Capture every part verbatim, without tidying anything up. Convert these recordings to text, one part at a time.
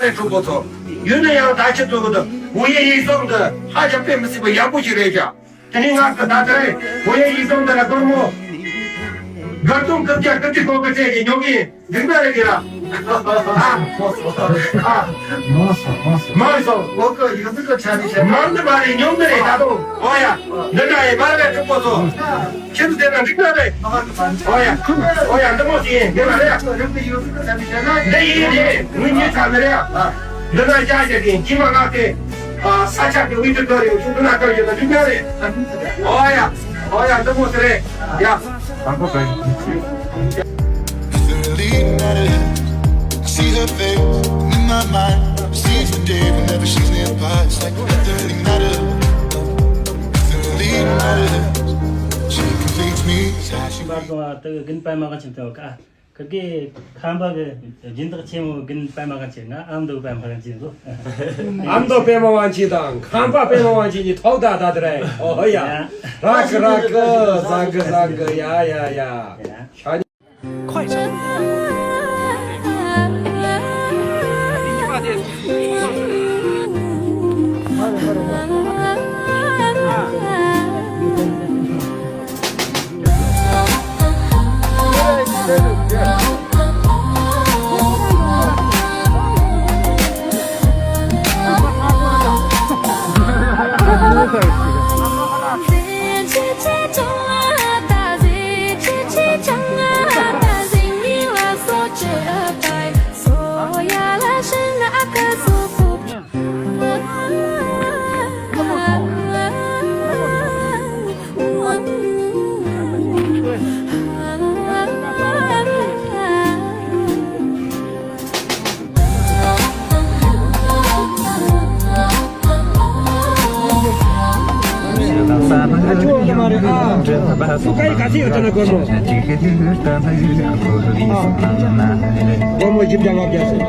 རེད། གྲོགས་པོ་ཚོ། ཡིན་ན་ཡང་ད་ཁྱེད་ཚོ་གི་འདི་བུ་ཡའི་ཡིག་ཚང་འདི་ཧ་ཅང་དཔེ་མི་སྲིད་པ་ཡག་པོ་ཞིག་རེད་ཀྱང་། དེ་ནས་ང་ཚོ་ད་ལྟ་རེད། བུ་ཡའི་ཡིག་ཚང་འདི་ལ་སྒོར་མོ་དགའ་སྟོན་སྐུལ་ཀྱང་སྐུལ་ཀྱི་གོ་གི་བྱས་ཀྱི་ཉོ་གི་འདུག་ན་རེད་ཀྱི་ལ། ཨ། མང་སོང་མང་སོང་། མང་སོང་མང་སོང་། ལོ་ཀོ་ཡིག་ཚང་གི་ཆ་ནས་བཤད་ན་མང་དུ་མ་རེད། ཉུང་དུ་རེད། ད་དུང་ཨོ་ཡ། འདི་འདྲ་ཡི་བར་བའི་གྲོགས་པོ་ཚོ། ཁྱེད་ཚོ་དེ་ན་འགྲིག་ན་རེད། ཨོ་ཡ། ཨོ་ཡ། འདི་མོ་ཞིག་ཡིན། འདི་མ་རེད། འདི་ཡིན་རེད། ངུ་ཉེ་ཚ་མི་རེད། འདི་ན་ཡ་ཡ་གིན་ཁྱི་མ་ང་དེ། ས་ཆ་གི་དབུས་དུ་ག་རེ་ཡོད་ཚུལ་འདི་ན་ག་རེ་ཡོད་ན་འགྲིག་ན་རེད། ཨོ་ཡ། ཨོ་ཡ། འདི་མོ་ཟེར་རེད། ཡ། དང་པོ་ག་ཡིན། If it really matters, I see her face in my mind. Sees the day whenever she's nearby. It's like nothing really matters. If it really matters, she completes me. It's how she བར་དུ་དུ་གིན་པད་མ་གང་ཆེན་དུ་ཀ་ཁ་གི་ཁམས་པ་གི་སྦྱིན་བདག་ཆེན་མོ་གིན་པད་མ་གང་ཆེ། ང་ཨ་མདོ་པད་མ་གང་ཆེ་ཟོ། ཨ་མདོ་པད་མ་གང་ཆེ་དང་ཁམས་པ་པད་མ་གང་ཆེ་གཉིས་ཐོག་ད་ད་དེ་རེད། ཨོ་ཡ། རག་གི་རག་གི། བཟང་གི་བཟང་གི། ཡ་ཡ་ཡ། ཤ། སྒོར་མོ་བཞི་བརྒྱ་ལྔ་བརྒྱ་ཟེར།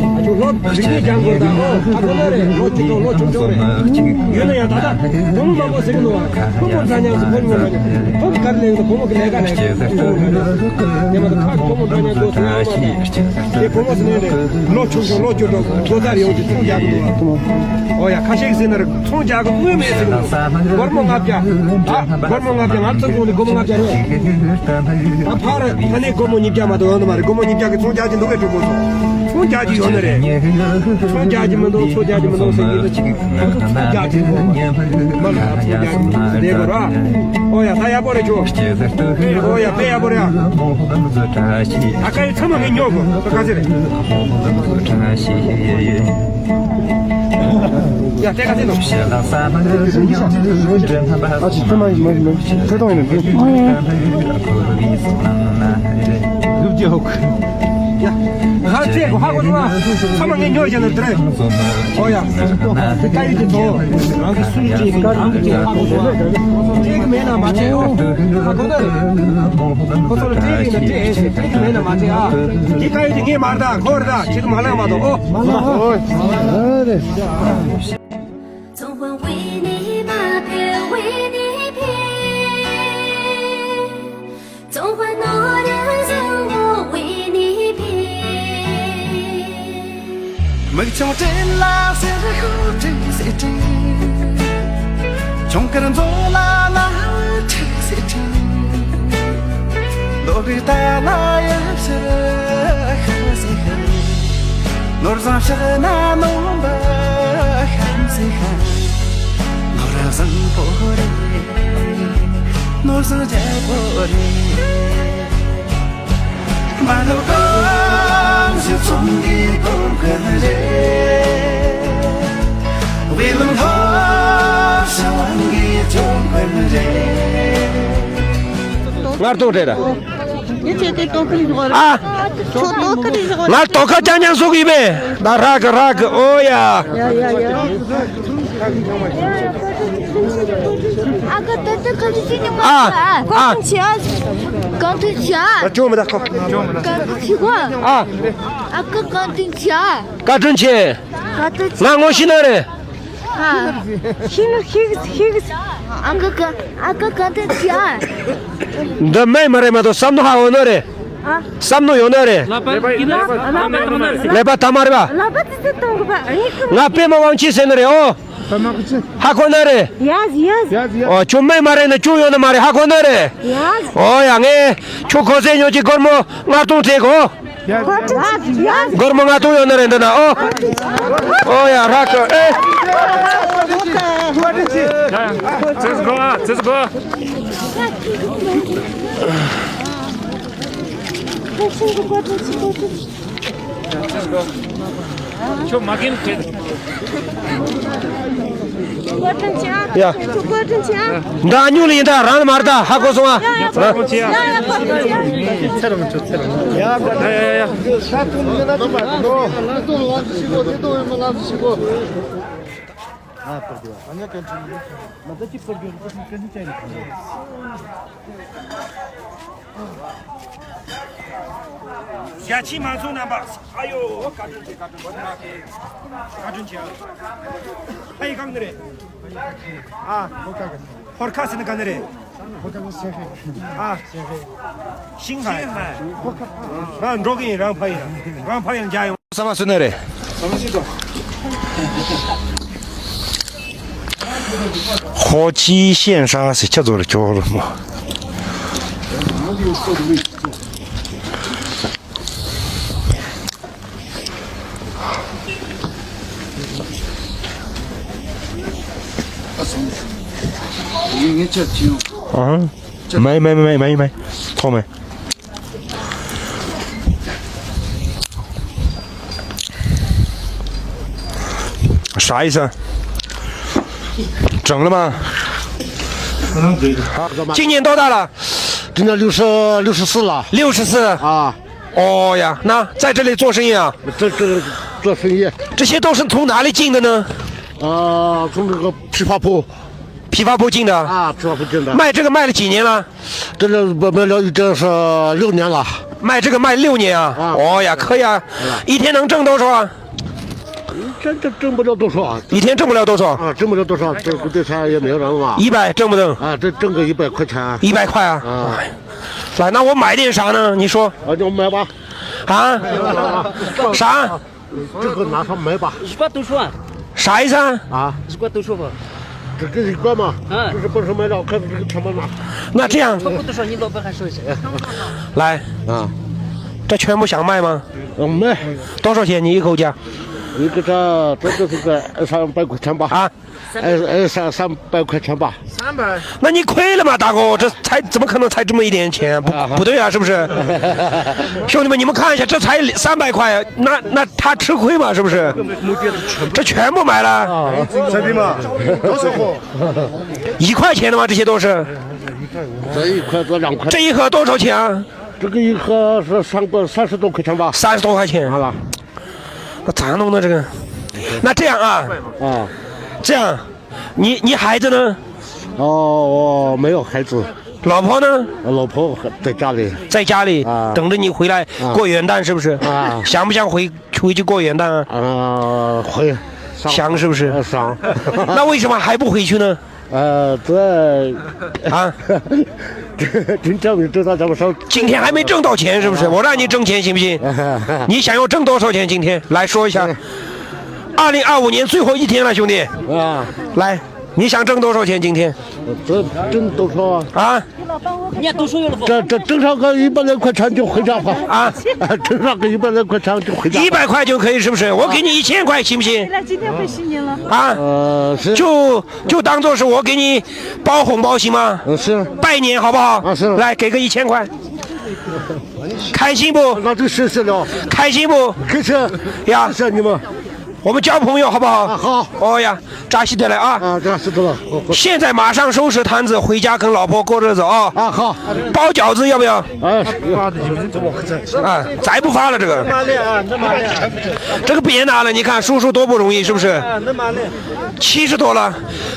ཨ་ཅོ་ལོ་རིག་གནས་སྦྱང་དགོས་དང་། ཨོ་ཨ་ཁོ་ལོ་རེད། ལོ་གཅིག་ཏུ་ལོ་ཆུང་ཆུང་རེད། ཡོད་ན་ཡང་ད་ལྟ་སྒོར་མོ་མང་པོ་ཟེར་གི་འདུག་བ། སྒོར་མོ་འདྲ་མཉམ་ཟེར། སྒོར་མོ་འདྲ་མཉམ་ཁོ་གི་གར་ལེན་དུ་སྒོར་མོ་གི་ལས་ཀ་ལས་ཀ་ཉེ་མ་དུ་ཁ་སྒོར་མོ་འདྲ་མཉམ་དུ་ཐུག་ཡོང་མ་རེད། དེ་སྒོར་མོ་ཟེར་ནས་རེད། ལོ་ཆུང་ཆུང་ལོ་བཅུ་དྲུག་ལོ་ཙཱ་རེ་ཡོང་དུས་ཚོང་རྒྱག་གི་འདུག་བ། ཨོ་ཡ། ཁ་ཤས་ཀྱིས་ཟེར་ན་རེད། ཚོང་རྒྱག་གི་དངུལ་མེད་ཟེར་གི་འདུག་སྒོར་མོ་ལྔ་བརྒྱ། ཨ་སྒོར་མོ་ལྔ་བརྒྱ། ང་ཚོ་ཚོང་ནི་སྒོར་མོ་ལྔ་བརྒྱ་རེད། ད་ཕར་ད་ནས་སྒོར་མོ་ཉིས་བརྒྱ་མ་གཏོགས་ཡོང་ནི་མ་རེད། སྒོར་མོ་ཉིས་བརྒྱ་གི་ཚོང་རྒྱག་གི་འདུག་གས། གྲོགས་པོ་ཚོ། ཚོང་རྒྱག་གི་ཡོད་ནི་རེད། ཚོང་རྒྱག་གི་མི་འདུག་ཚོང་རྒྱག་གི་མི་འདུག་ཟེར་གི་འདུག་ཚོང་རྒྱག་གི་འདུག་མ་ལ་ཚོང་རྒྱག་གི་མི་འདུག་ཟེར་གི་ར། ཨོ་ཡ། ད་ཡག་པོ་རེད་ཁྱོ། ཨོ་ཡ། དཔེ་ཡག་པོ་རེད་ཨ། ཨ་ཁ་ཡི་ཚང་མ་ངས་ཉོ་དགོས། ད་ག་ཚོད་རེད། ཡ་དེ་ག་ཚོད་འདུག་ཨ་ཅི་ཚང་མ་ཡིན་མ་ཡིན་མ་ཡིན་ཚེ་ཐོང་ཡིན་ནམ། ཨོ་ཡ། ཡ། ང་ཚེ་གོ་ཧ་གོ་ནོ། ཚང་མ་ངས་ཉོ་བྱས་ན་འདི་རེད། ཨོ་ཡ། དེ་ཀ་ཡི་དེ་ཚོ། རང་གི་སུན་ཅི་རང་གི་ཅི་ཧ་གོ་ནོ། ཅིག་མེད་ན་མ་བྱེད་ཨོ། ཧ་གོ་ད། ཁོ་ཚོ་ལ་སྤྲད་ཡིན་ན་སྤྲད་ཨེ་ཤེས། སྤྲད་ཀྱི་མེད་ན་མ་སྤྲད་ཨ། འདི་ཀ་ཡོད་དེ་ངས་མར་ད་འཁོར་ད་ཁྱེད་ཚོ་མ་ལངས་མ་གཏོགས་ཨོ། མ་ལངས་ཨོ། ཨ་རེ། ཚོང་དཔོན་ཝི་ནི་མ་ཕེབས། ཝི་ནི་ཕེབས། ཚོང་དཔོན་ནོར་བུ་བཟང་པོ་ཝི་ནི་ཕེབས། མིག་ཆུང་སྤྲིན་ལ་ཟེར་ཤོག་སྤྲིན་ཟེར་སྤྲིན། ཁྱུང་དཀར་མཛོ་ལ་ལ་ཁྲིད་ཟེར་ཁྲིད། ལོ་བི་ཏ་ལ་ཡབ་ཕྱིར་ཤར་ཟེར་ཤར། ནོར་བཟང་ཕྱག་ན་ནོམ་པ་ཤམ་ཟེར་ཤམ། ནོར་བཟང་པོ་རེད། ནོར་བཟང་རྒྱལ་པོ་རེད། སྔར་ཐོག་རེད་ར། ཨ། ང་ལྟོ་ཁ་རྐྱང་རྐྱང་བཟོ་གི་ཡིན་པས། ད་རག་གི་རག་གི། ཨོ་ཡ། ཨ་ཁུ་ད་ལྟ་ག་རེ་བྱེད་ནི་མ། ཨ། གང་ཐུག་ཆེ་ཨ། ཨ་ཅོ་མི་ད་ཁོ། གང་ཐུག་ཆེ་གོ། ཨ། ཨ་ཁུ་གང་ཐུག་ཆེ་ཨ། བཀའ་དྲིན་ཆེ། བཀའ་དྲིན་ཆེ། ང་ངོ་ཤེས་ན་རེད། ཨ། ཤེས་ནི་ཤེས་གི་ཤེས་གི། ཨ་ཁུ་ག་ཨ་ཁུ་གང་ཐུག་ཆེ་ཨ། འདི་མེད་མ་རེད་མ་གཏོགས་བསམ་མནོ་ཧ་འོ་ནོ་རེད། བསམ་མནོ་ཡོད་ན་རེད། ལག་པ་ཡིན་ན་ལག་པ་ལག་པ་ལག་པ་ལག་པ་ལག་པ་དམར་པ། ལག་པ་ཙི་ཙི་གཏོང་གི་པ། ང་པད་མ་དབང་ཆེན་ཟེར་ནི་རེད། ཨོ། ཧ་གོ་ན་རེད། Yes, yes. ཨོ། ཁྱོད་སྨན་མ་རེད་ན་ཁྱོད་ཡོད་ནི་མ་རེད། ཧ་གོ་ན་རེད། Yes. ཨོ་ཡ། ངས་ཁྱོད་གོ་ས་ཉོ་གི་སྒོར་མོ་ལྔ་སྟོང་སྤྲད་གོ། Yes, yes. སྒོར་མོ་ལྔ་སྟོང་ཡོད་ནི་རེད་འདི་ན། ཨོ། ཨོ་ཡ། རག་གི། ཨེ། ཙི་ཙི་གོ། ཙི་ཙི་གོ། ཁྱོད་མ་གིན་བྱེད། ཡ། འདྲ་ཉུང་ལ་ཡིན་ད་རང་མ་རེད་ད། ཧ་གོ་སོང་ཨ། ཡ་ཡ་ཡ། རྒྱ་ཆེའི་མང་ཚོགས་རྣམ་པ། ཨ་ཡོ། བཀའ་དྲིན་ཆེ། བཀའ་དྲིན་ཆེ། བཀའ་དྲིན་ཆེ། ཨ་ཡི་གང་ནི་རེད། ཨ། ཧོར་ཁ་ཟེར་ནི་ག་ནི་རེད། ཨ། ཤིང་ཧ། རང་འགྲོ་གི་ཡིན། རང་ཕ་ཡིན། རང་ཕ་ཡིན། རྒྱ་ཡོང་། ས་མ་སུ་ནས་རེད། ཧོ་ཅི་ཤེན་ཧྲ་ཟེར་ཁྱ་ཚོ་རེ་ཁྱོ་རུ་མོ། ཨ། མེད་མེད་མེད་མེད་མེད། ཐོག་མེད། 啥意思啊？整了吗？今年多大了？今年六十，六十四了。六十四。啊。哦呀，那在这里做生意啊？这，这，做生意。这些都是从哪里进的呢？啊，从这个批发铺。批发铺进的？啊，批发铺进的。卖这个卖了几年了？这个卖，卖了已经是六年了。卖这个卖六年啊？啊。哦呀，可以啊。一天能挣多少啊？这，这挣不了多少啊。一天挣不了多少？啊，挣不了多少，这不挣钱也没有人了。一百挣不挣？啊，这挣个一百块钱。一百块啊？啊。来，那我买点啥呢？你说。啊，就买吧。啊？啥？这个拿上买吧。一百多少啊？啥意思啊？啊？一百多少吧？这个一个嘛，嗯。就是不是买了，看这个成本嘛。那这样，差不多少，你老板还说一下。来，啊。这全部想卖吗？嗯，卖。多少钱？你一口价？一个价，这就是个三百块钱吧。啊？哎，哎，三，三百块钱吧。三百？那你亏了嘛，大哥，这才怎么可能才这么一点钱？不，啊哈。不对啊，是不是？兄弟们，你们看一下，这才三百块，那，那他吃亏嘛，是不是？这全部买了。啊。这地方多少货？一块钱的吗？这些都是？这一块，这两块。这一盒多少钱啊？这个一盒是三个，三十多块钱吧。三十多块钱。好了。那咋弄呢？这个，那这样啊，啊。这样，你，你孩子呢？哦，我没有孩子。老婆呢？老婆在家里。在家里，啊。等着你回来，啊。过元旦，是不是？啊。想不想回，回去过元旦啊？啊，回。想，是不是？啊，想。那为什么还不回去呢？呃，这，啊？真正你知道怎么说？今天还没挣到钱，是不是？我让你挣钱，行不行？你想要挣多少钱？今天来说一下。二零二五年最后一天了，兄弟。啊。来，你想挣多少钱？今天？这挣多少啊？啊？你也读书有了不？这，这挣上个一百来块钱就回家吧。啊？挣上个一百来块钱就回家吧。一百块就可以，是不是？我给你一千块，行不行？那今天会是你了。啊？呃，是。就，就当做是我给你包红包，行吗？嗯，是。拜年好不好？啊，是。来，给个一千块。开心不？那就谢谢了。开心不？开心。呀。谢谢你们。我们交朋友好不好？啊，好。哦呀，扎西德来啊。啊，扎西德了。好，好。现在马上收拾摊子，回家跟老婆过日子啊。啊，好。包饺子要不要？哎，啊，咱不发了这个。这个别拿了，你看叔叔多不容易，是不是？七十多了，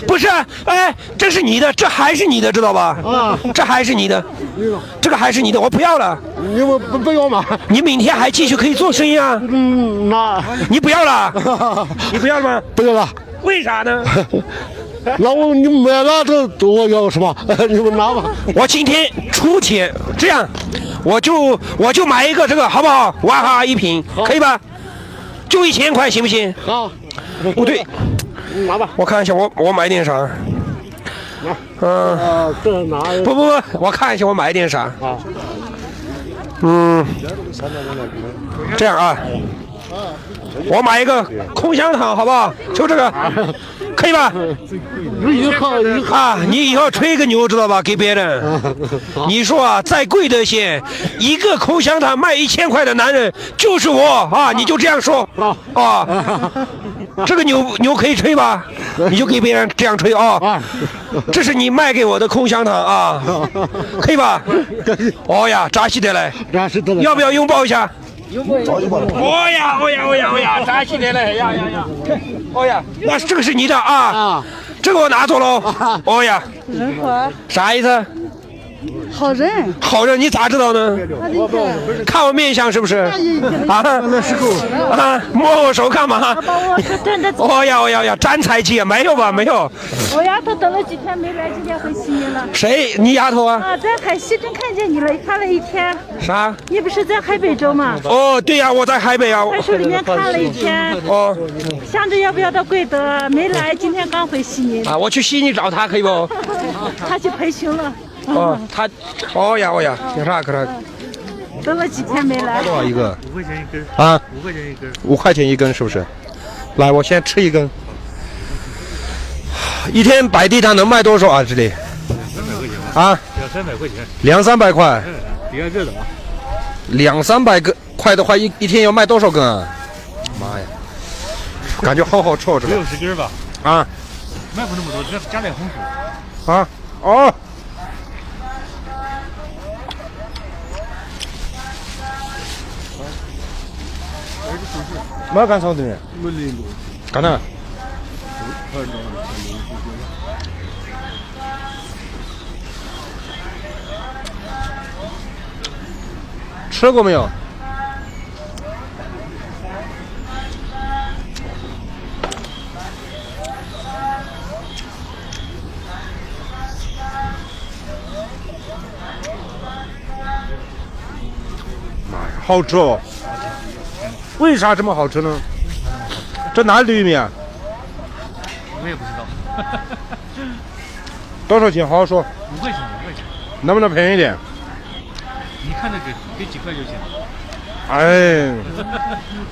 不是？哎，这是你的，这还是你的，知道吧？啊。这还是你的，这个还是你的，我不要了。你们不，不要嘛？你明天还继续可以做生意啊。嗯，那你不要了？你不要了吗？不要了。为啥呢？那我你买了这我要什么？你们拿吧。我今天出钱，这样，我就我就买一个这个，好不好？娃哈哈一瓶，可以吧？就一千块，行不行？好，不对，拿吧。我看一下，我我买点啥？嗯，啊，这拿不不不，我看一下，我买点啥？啊，嗯，这样啊，我买一个空香糖，好不好？就这个，可以吧？一号一号啊，你以后吹个牛，知道吧？给别人，你说啊，在贵德县，一个口香糖卖一千块的男人就是我啊，你就这样说啊。这个牛牛可以吹吧？你就给别人这样吹啊。这是你卖给我的口香糖啊，可以吧？哦呀，扎西德来，扎西德来，要不要拥抱一下？ 哦呀，哦呀，哦呀，哦呀，扎西德勒，呀呀呀，哦呀，那这个是你的啊，这个我拿走喽。哦呀，啥意思？好人。好人，你咋知道呢？看我面相是不是？啊，啊，摸我手干嘛？哦呀，哦呀，哦呀，沾财气啊？没有吧，没有。我丫头等了几天没来，今天回西宁了。谁？你丫头啊？啊，在海西镇看见你了，看了一天。 啥？你不是在海北州吗？哦，对呀，我在海北啊。快手里面看了一天，哦，想着要不要到贵德，没来，今天刚回西宁。啊，我去悉尼找他，可以不？他去培训了。哦，他，哦呀，哦呀，挺啥可啥。等了几天没来。多少一个？五块钱一根儿啊？五块钱一根儿。五块钱一根，是不是？来，我先吃一根。一天摆地摊能卖多少啊？这里？两三百块钱。啊？两三百块钱。两三百块。嗯，比较热的啊。两三百个块的话，一一天要卖多少根啊？妈呀，感觉好好吃哦，这个。五六十根儿吧。啊？卖不那么多，这加点红薯。啊？哦。没干啥的呢？没领过。干啥？ 吃过没有？妈呀，好吃哦！为啥这么好吃呢？这哪里的玉米啊？我也不知道。 多少钱？好好说。五块钱，五块钱。能不能便宜点？你看着给，给几块就行。哎，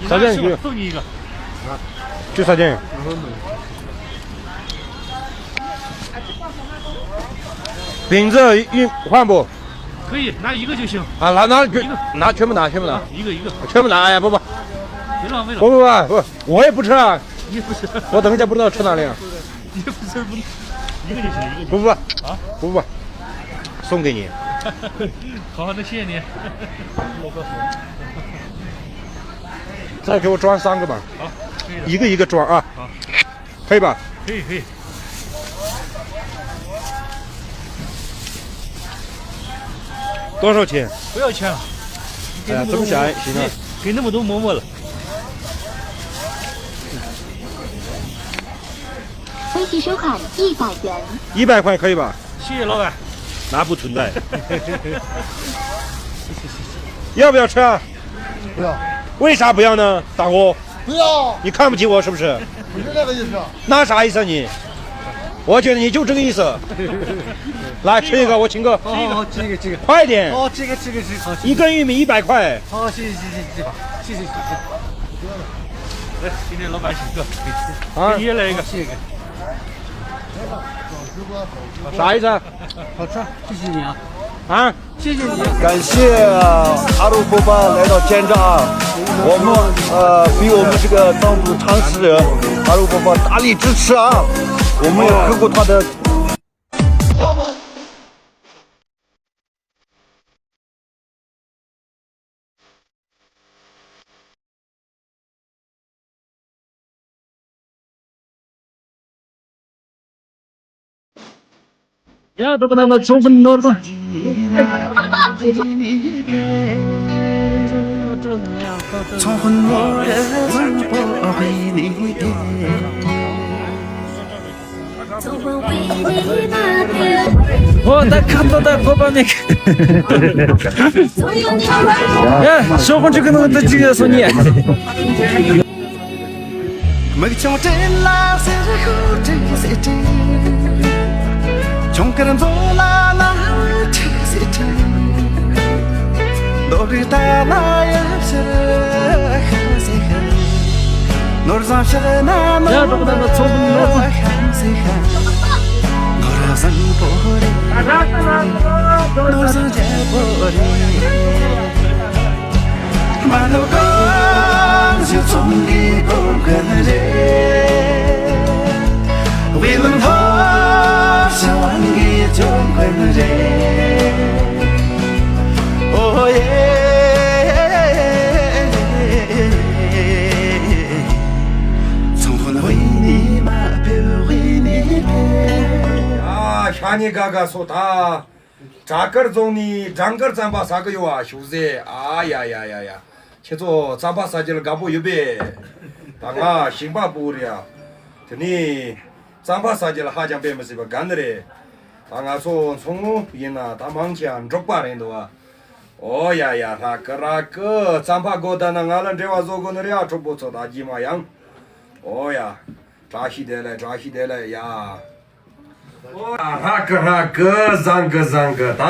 啥价钱？送你一个。就啥价钱？饼子一换不？可以，拿一个就行。啊，拿拿全一个拿全部拿全部拿，一个一个，全部拿。哎呀，不不，别浪费了。不不不不，我也不吃啊。你不吃，我等一下不知道吃哪里啊。 一个不是不，一个就行，一个就行。不不啊，不不，送给你。好，那谢谢你。再给我装三个吧。好，可以的。一个一个装啊。好，可以吧？可以可以。多少钱？不要钱了。哎呀，这么想行啊。给那么多馍馍了。 微信收款一百元。一百块可以吧？谢谢老板。那不存在。要不要吃啊？不要。为啥不要呢，大哥？不要。你看不起我是不是？不是那个意思。那啥意思啊你？我觉得你就这个意思。来吃一个，我请客。好好好，这个这个。快点。哦，这个这个这个好。一根玉米一百块。好，谢谢谢谢谢谢谢谢谢谢。来，今天老板请客。啊，你也来一个。谢谢。啥意思啊？好吃，谢谢你啊。啊，谢谢你。感谢阿鲁伯伯来到见证啊，我们呃比我们这个藏族常识人阿鲁伯伯大力支持啊，我们也看过他的。ཨོ་ད་ཁ་ཏོ་ད་དགོས་པ་མེད། ཡ་ཤོག་གོ་འཇུག་གི་ནང་དུ་ཅི་ཡོད་སོང་ཉེ། མིག་ཆུང་སྤྲིན་ལ་ཟེར་ཤོག་ཁྲིག་ཟེར་ཁྲིག་ཆུང་དཀར་མཛོ་ལ་ལ་ཁྲིག་ཟེར་ཁྲིག་རྡོ་རི་ལྟ་ན་ཡབ་ཕྱིར་ཤ་ཟེར་ཤ། ནོར་བཟང་ཕྱིར་ན་ནོར་ཡ་རོགས་ད་མ་ཚོགས་མི་ནོར་ཤ་ཟེར་ཤ། ནོར་བཟང་པོ་རེད། ནོར་བཟང་རྒྱལ་པོ་རེད། མ་ནོར་གང་ཞིག་ཚོང་གི་གོང་ཁན་རེད། དབུས་ལམ་ལྷོ་ཞིག་དབང་གི་ཚོང་ཁན་རེད། ཨོ་ཡེ། ཚོང་ཁན་དབུས་ནས་མ་ཕེབས། དབུས་ནས་ཕེབས། ཨ་ཤ་ཉེ་ག་ག་སོ་ད། བྲག་དཀར་རྫོང་ནས་བྲག་དཀར་རྩམ་པ་ཟ་གི་ཡོད་བ་ཞུ་ཟེ། ཨ་ཡ་ཡ་ཡ་ཡ། ཁྱེད་ཚོ་རྩམ་པ་ཟ་རྒྱུ་ལ་དགའ་པོ་ཡོད་པས། ད་ང་ཞིང་པ་པོ་རེད་ཡ། དེ་ནས་རྩམ་པ་ཟ་རྒྱུ་ལ་ཧ་ཅང་དཔེ་མི་སྲིད་པ་དགའ་ནི་རེད། ད་ང་ཚོ་མཚོ་སྔོན་ཡིན་ན་ད་མང་ཆེ་བ་འབྲོག་པ་རེད་འདུག་བ། ཨོ་ཡ་ཡ། ར་ཀི་ར་ཀི། རྩམ་པ་དགོས་ད་ན་ང་ལ་འབྲེལ་བ་བཟོ་དགོས་ནི་རེད་ཡ། གྲོགས་པོ་ཚོ་ད་རྗེས་མ་ཡང་། ཨོ་ཡ། བཀྲ་ཤིས་བདེ་ལེགས། བཀྲ་ཤིས་བདེ་ལེགས་ཡ། ཨོ་ཡ། ཧྲ་ཀི་ཧྲ་ཀི་བཟང་གི་བཟང་གི། ད་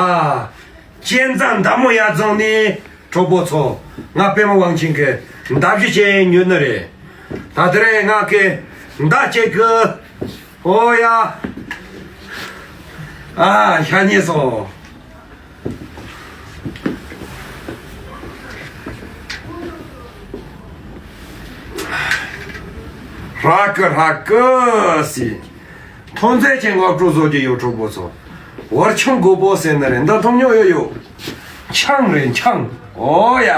གཅན་ཚ་མདའ་མོ་ཡར་རྫོང་ནས་གྲོགས་པོ་ཚོ། ང་པད་མ་དབང་ཆེན་གྱི་མདའ་གཞུ་ཅན་ཉོས་ནི་རེད། ད་དེ་རིང་ང་གི་མདའ་གཅིག་གི། ཨོ་ཡ། ཨ་ཤ་ཉེ་སོ། ཧྲ་ཀི་ཧྲ་ཀི་ཟེར། ཐོན་རྫས་ཆེད་མངགས་སྤྲོད་བཟོ་རྒྱུ་ཡོད། གྲོགས་པོ་ཚོ། བར་ཆང་དགོས་པོ་ཟེར་ནི་རེད། འདི་འཐུང་མྱོང་ཡོད་ཡོད། ཆང་རེད་ཆང་། ཨོ་ཡ།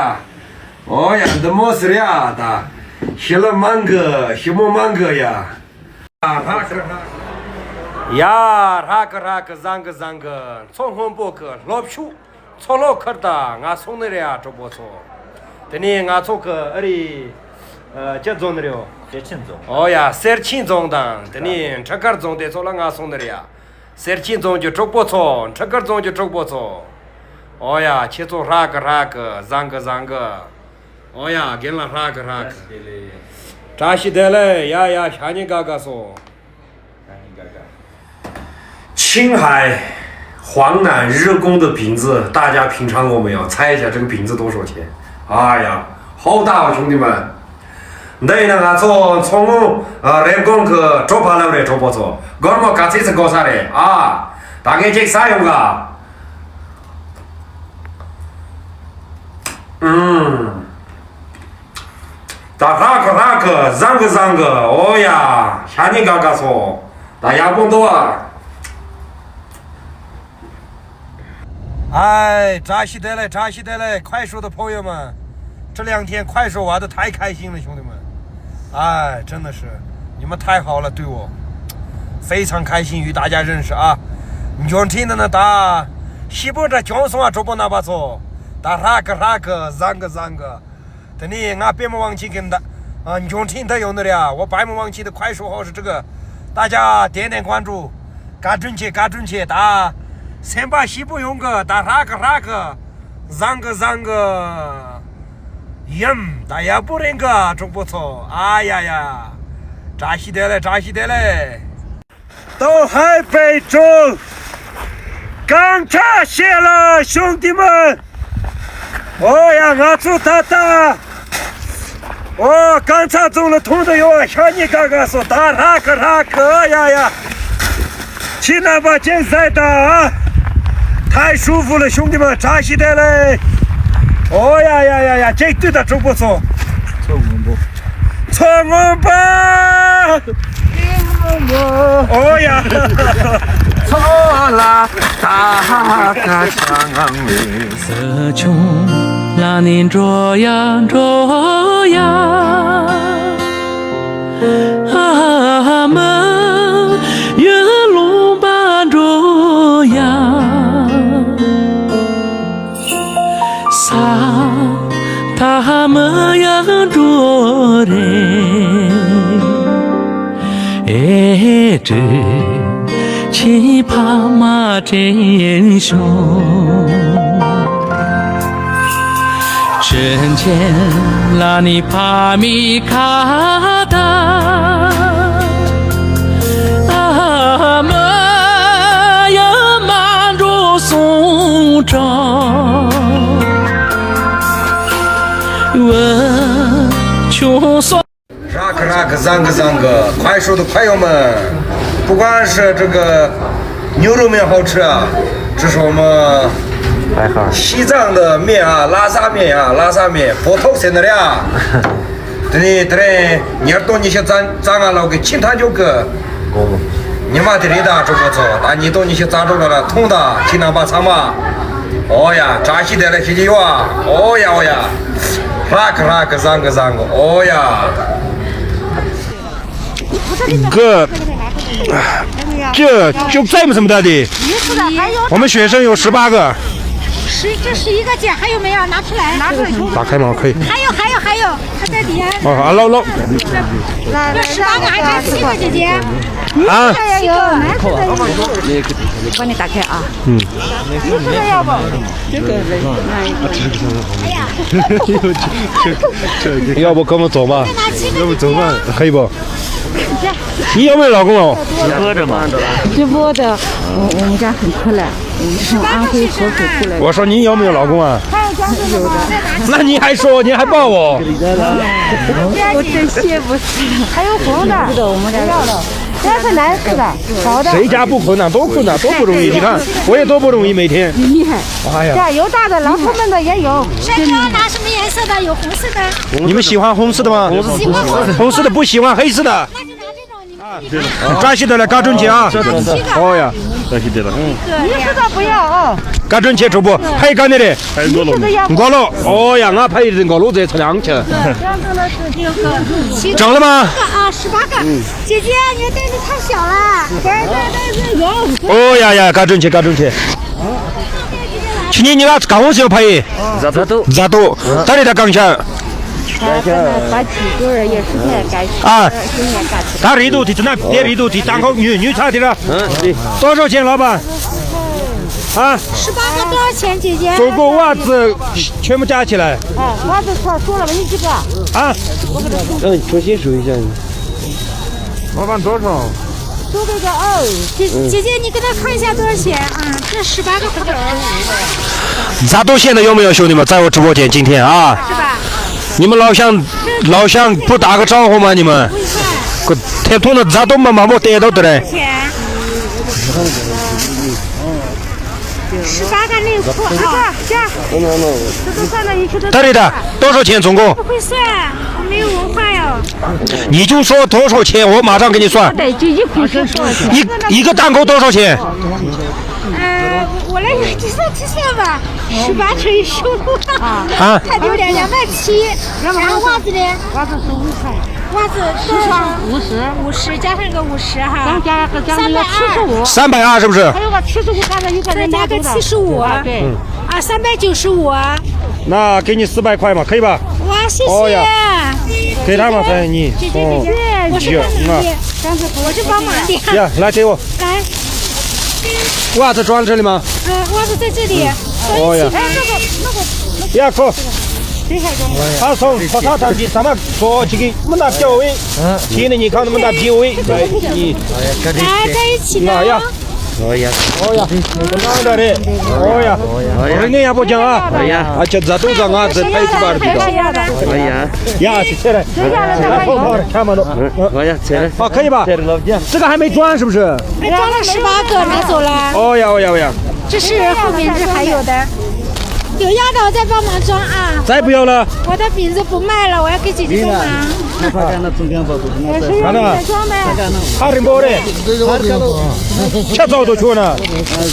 ཨོ་ཡ། འདི་མོ་ཟེར་ཡ་ད། ཞི་ལུ་མང་གི། ཞི་མོ་མང་གི་ཡ། ཡ་ཧྲ་ཀི་ཧྲ་ཀི་བཟང་གི་བཟང་གི། མཚོ་སྔོན་པོ་གི་ལྷོ་ཕྱོགས། མཚོ་ལྷོ་ཁུལ་དུ་ང་སོང་ནི་རེད་ཡ། གྲོགས་པོ་ཚོ། དེ་ནས་ང་ཚོ་གི་ཨ་རི། ཨ། ཅི་རྫོང་ནི་རེད། སེར་ཆེན་རྫོང་། ཨོ་ཡ། སེར་ཆེན་རྫོང་དང་དེ་ནས་ཁྲི་ཀར་རྫོང་དེ་ཚོ་ལ་ང་སོང་ནི་རེད་ཡ། སེར་ཆེན་རྫོང་གི་གྲོགས་པོ་ཚོ། ཁྲི་ཀར་རྫོང་གི་གྲོགས་པོ་ཚོ། ཨོ་ཡ། ཁྱེད་ཚོ་ཧྲ་གི་ཧྲ་གི་བཟང་གི་བཟང་གི། ཨོ་ཡ། རྒན་ལགས་ཧྲ་གི་ཧྲ་གི། བཀྲ་ཤིས་བདེ་ལེགས། ཡ་ཡ། ཤ་ཉེ་ག་ག་སོ། 青海、华南、日光的瓶子，大家品尝过没有？猜一下这个瓶子多少钱？哎呀，好大哦，兄弟们！འདི་ཡིན་ན་ང་ཚོ་མཚོ་སྔོན་རེབ་གོང་གི་གྲོ་ཕ་ལབ་རེད། གྲོགས་པོ་ཚོ། སྒོར་མོ་ག་ཚོད་ཙམ་དགོས་ས་རེད་ཨ། ད་ངས་ཅིག་ཟ་ཡོང་ག། ཨུམ། ད་ཧྲ་གི་ཧྲ་གི་བཟང་གི་བཟང་གི། ཨོ་ཡ། ཤ་ཉེ་ག་ག་སོ། ད་ཡག་པོ་འདུག་ཨ། 哎，扎西德勒，扎西德勒，快手的朋友们，这两天快手玩的太开心了，兄弟们。哎，真的是，你们太好了，对我非常开心与大家认识啊。འབྱོར་འཕྲིན་ནི་ད་ཤི་པོ་འདྲ་བྱུང་སོང་ཨ། གྲོགས་པོ་རྣམ་པ་ཚོ། ད་ཧྲ་གི་ཧྲ་གི་བཟང་གི་བཟང་གི། དེ་ནས་ང་པད་མ་དབང་ཆེན་གྱི་མདའ། ཨ། འབྱོར་འཕྲིན་འདི་ཡོང་ནི་རེད་ཨ། 我白目王清的快手号是这个། 大家点点关注，བཀའ་དྲིན་ཆེ། བཀའ་དྲིན་ཆེ། ད་སེམས་པ་སྐྱིད་པོ་ཡོང་གི། ད་ཧྲ་གི་ཧྲ་གི་བཟང་གི་བཟང་གི་ཡིན། ད་ཡག་པོ་རེད་གི་གྲོགས་པོ་ཚོ། ཨ་ཡ་ཡ། བཀྲ་ཤིས་བདེ་ལེགས། བཀྲ་ཤིས་བདེ་ལེགས། 东海北州钢叉线了，兄弟们！哦呀，俺从他打，哦，钢叉中了痛的哟，想你嘎嘎说打那个那个呀呀，去那把健身的啊，太舒服了，兄弟们，扎西得嘞！哦呀呀呀呀，这对的真不错。错五步。错五步。 ཨོ་ཡ། ཚོ་ལ་ད་ཧ་ཧ་ཀ་ཆ་ངང་བའི། སི་ཁྱོན་ལ་ནི་འགྲོ་ཡ་འགྲོ་ཡ། ཨ་མ་ཡུལ་ལུང་པ་འགྲོ་ཡ། ས་མཐའ་མི་ཡག་འགྲོ་རེད། ཨེ་ཀྲི་ ཕྱིར་ཕ་མ་དྲན་བྱུང་། དྲིན་ཆེན་ལ་ནི་ཕ་མའི་ཁ་བརྡ། ཨ་མ་ཡང་མ་འགྲོ་སོང་གྲང་། འུ་ཆུང་སོང་། 热可热可，热可热可，快速的快油门，不管是这个牛肉面好吃啊，这是我们西藏的面啊，拉萨面啊，拉萨面，佛头在那里啊。对对对，你耳朵你先张张啊，老给清汤就个。 ཉི་མ་དེ་རིང་དང་གྲོགས་པོ་ཚོ་ད་ཉིས་སྟོང་ཉི་ཤུ་རྩ་དྲུག་ལོ་ལ་ཐུང་དང་ཁྱི་ནང་པ་ཚང་མ། ཨོ་ཡ་བཀྲ་ཤིས་བདེ་ལེགས་ཞུ་རྒྱུ་ཡོད་ཨ། ཨོ་ཡ་ཨོ་ཡ། ཧྲ་གི་ཧྲ་གི་བཟང་གི་བཟང་གི་ཨོ་ཡ། གི་ཅི་ཅུག་ཙམ་ཟིན་ད་དེ། 我们学生有十八个。 十，这十一个姐，还有没有？拿出来。拿出来。打开吗？可以。还有，还有，还有，还在底下。哦，啊，捞，捞。这十八个还差七个姐姐。啊。这个有，我帮你打开啊。嗯。这个要不？这个，要不跟我走吧？要不走吧？可以不？ 你有没有老公啊？直播的嘛。直播的，我我们家很漂亮，我们从安徽合肥过来的。我说你有没有老公啊？有的。那你还说，你还抱我？我真羡慕死了。还有红的，不知道我们家要的，这是蓝色的，薄的。谁家不困难？都困难，都不容易。你看，我也都不容易，每天。你厉害。哎呀，加油大的，老虎们的也有。帅哥，拿什么颜色的？有红色的。你们喜欢红色的吗？喜欢红色。红色的不喜欢黑色的。 那就拿这种，你们自己看。啊，抓起的来，高中姐啊。这种的。哦呀，抓起的了。你这个不要啊。高中姐主播，还有干的嘞。还有过了吗？过了。哦呀，俺拍一个过了，再吃两吃。这样子呢是六个。整了吗？啊，十八个。姐姐，你的袋子太小了。对对对对，有。哦呀呀，高中姐，高中姐。去年你那高中姐拍。 རྫ་རྡོ། རྫ་རྡོ། ད་རེས་ད་གང་ཤར། ད་ད་ད་ཅི་གོ་ར་ཡེ་ཤུ་ཐེ་ག་ཤི་ཨ། ཤི་ཉེ་ག་ཚི། ད་རེད་དོ་དེ་ཚོ་ན་དེ་རེད་དོ་དེ་ཏང་ཁོག་ཉུས་ཉུས་ཚ་དེ་ར། ཏོ་ཧྲོ་ཆེན་ལགས་པ། ཨ། 十八个多少钱，姐姐？总共袜子全部加起来。啊，袜子穿，穿了吧，你几个？啊。让你重新数一下。我帮多少？ 多给个二。姐姐姐，你给他看一下多少钱啊？这十八个不等。 རྫ་རྡོ现在有没有，兄弟们，在我直播间今天啊？是吧？你们老乡，老乡不打个招呼吗？你们？不会。可，太痛了，རྫ་རྡོ嘛，嘛，我带到的嘞。钱。十八个内裤啊。这个算了，你去这。 对的，多少钱总共？不会算，我没有文化呀。 你就说多少钱，我马上给你算。对，就一口气算。一，一个档口多少钱？呃，我来计算计算吧，十八乘以十五。啊。太丢脸，两百七。然后袜子呢？袜子十五块。袜子多少？五十。五十加上个五十哈。刚加个，加个要七十五。三百二是不是？还有个七十五，刚才有个人拿走的。再加个七十五。啊，对。嗯。 啊，三百九十五。那给你四百块嘛，可以吧？哇，谢谢。哦呀，给他嘛，三你。姐姐，姐姐，哦，我是帮忙的，我是帮忙的。呀，来给我。来。袜子装这里吗？呃，袜子在这里。哦呀。哎，那个，那个，那个。呀，扣。等一下，等一下。他从，他，他，他，他，他们说这个，我们那标位，嗯。现在你看他们那标位，来，你。来，在一起呢。那呀。 ཨོ་ཡ། ཨོ་ཡ། ཨོ་ཡ། རིག་གནས་ཡག་པོ་སྦྱང་ཨ། ཨོ་ཡ། ཨ་ཅག་རྫ་དུང་ཟ་ང་ཚོ་ཕ་ཡི་ཚུ་བར་གྱི་ད། ཨོ་ཡ། ཡ་ཞིག་ཚེ་ར། ཨ་ཁོ་ཁོ་ར་ཁྱ་མ་ནོ། ཨོ་ཡ་ཚེ་ར། ཨ་ཁ་ཡི་བ། ཚེ་ར་ལོ་རྒྱ། 这个还没装是不是？哎，装了十八个，拿走了。 ཨོ་ཡ་ཨོ་ཡ་ཨོ་ཡ། 这是后面，这还有的。 有要的我再帮忙装啊。再不要了。我的饼子不卖了，我要给姐姐帮忙。那他干那中间包都是那个。 ཨ་ན། ཧ་རིང་པོ་རེད། ཁྱ་ཚོགས་དུ་ཆུ་ན།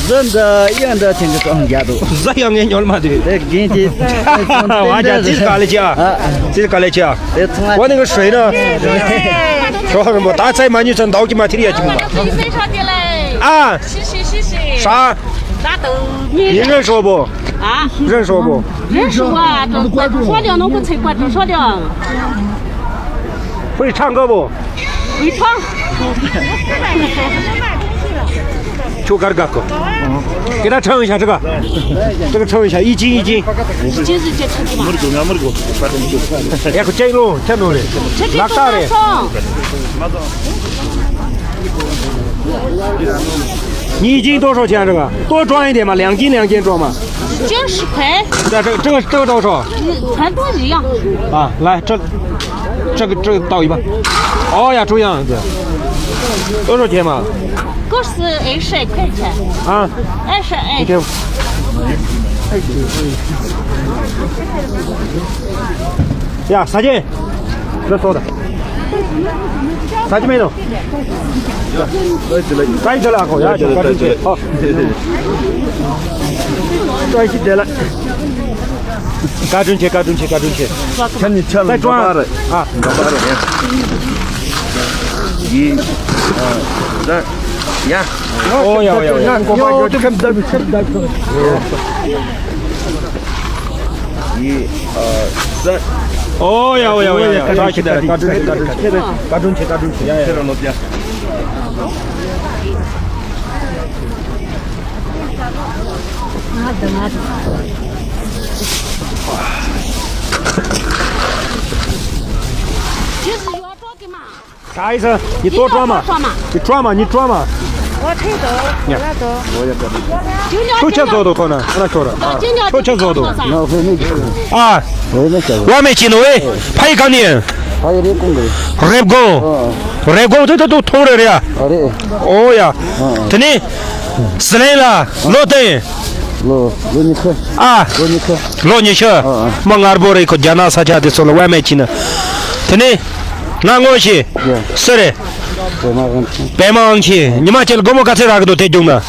གཟི་འདི་གཡང་འདི་ཐེངས་ཀྱི་ཚོགས་རྒྱ་དུ། གཟི་ཡང་ངས་ཉོལ་མ་དུས། དེ་རྒན་གྱི། ཝ་རྒྱ་ཙིར་ག་ལེ་ཅི་ཨ། ཙིར་ག་ལེ་ཅི་ཨ། དེ་ཚང་མ། ཝ་ནི་གི་ཧྲེ་ན། ཁྱོ་ཧ་རིང་པོ་ད་ཚའི་མ་ཉུས་ཚ་འདའོ་ཀྱི་མ་ཐིར་ཡ་ཅི་མ། ཨ། 啥？认识我不？啊？认识我不？认识我啊，这关注我的，能不能关注我的？会唱歌不？会唱。ཁྱོད་གར་ག་གོ། སྐད་གྲགས་ཁྲང་ཡིན་ཤག་ཁྲི་ག་ཁྲི་ག་ཁྲང་ཡིན་ཤག་ཨི་ཅིང་ཨི་ཅིང་། ཅི་ཟིག་ཅི་ཁྲི་གི་མ། མུར་གོ་ང་མུར་གོ་ཁ་ཏོན་ཅོ། ཡ་ཁོ་ཅེ་ལོ་ཁྱེད་ནོ་རེད། ཁྲི་གི་ལག་རྟགས་རེད། ཁོ་མ་ཙང་། 你已经多少钱这个？多装一点嘛，两斤两斤装嘛。 就是快。这这个这个多少？嗯，全都一样。啊，来，这这个这个倒一半。哦呀，这样子，多少钱嘛？各是二十块钱。啊，二十哎。你给我。呀，啥钱？这多的。啥钱没有？ ད་ཡི་དེ་ལ་ཡིན། ད་ཡི་དེ་ལ་ཨ་ཁོ་ཡ་ཅོ་ཀ་ཀྲུང་ཆེ། ཨོ། ད་ཡི་དེ་ལ། ཀ་ཀྲུང་ཆེ། ཀ་ཀྲུང་ཆེ། ཀ་ཀྲུང་ཆེ། ཆ་ནི་ཆ་ལ་ད་ཀྲུང་ཨ། ཨ། ཡི། ཨ། ད། ཡ། ཨོ་ཡ་ཨོ་ཡ་ཨོ་ཡ། ཡོ་དེ་ཁམ་ད་བི་ཁམ་ད་བི། ཡི། ཨ། ད། ཨོ་ཡ་ཨོ་ཡ་ཨོ་ཡ། ད་ཤི་ད་ཀ་ཀྲུང་ཆེ། ཀ་ཀྲུང་ཆེ། ཀ་ཀྲུང་ཆེ། ཀ་ཀྲུང་ཆེ། ཡ་ཡ།啥意思？你多装嘛，你装嘛，你装嘛。我退走，我要走。我也走。出去走走看呢，那说了，出去走走。那我没去。啊，我也没去。我没去呢，喂，拍一个呢。还有点工作。人工。 རེབ་གོང་དེ་ད་དུང་མཐོང་རེ་རེད་ཨ། ཨ་རེད། ཨོ་ཡ། ཨ་ཨ། དེ་ནས་ཟི་ལིང་ལ་ལོ་ཏེ། ལོ་ལོ་ཉི་ཤུ། ཨ། ལོ་ཉི་ཤུ། ལོ་ཉི་ཤུ། ཨ་ཨ། མ་ངར་པོ་རེད་ཁོ། རྒྱ་ནག་ས་ཆ་དེ་ཚོ་ལ་དབང་མེད་ཕྱིན་ན། དེ་ནས་ང་ངོ་ཤེས། ཡ། སུ་རེད། པད་མ་དབང་ཆེན། པད་མ་དབང་ཆེན། ཉི་མ་ཁྱེད་ལ་སྒོར་མོ་ག་ཚད་རག་གི་འདུག་དེ་རྒྱུགས་ན།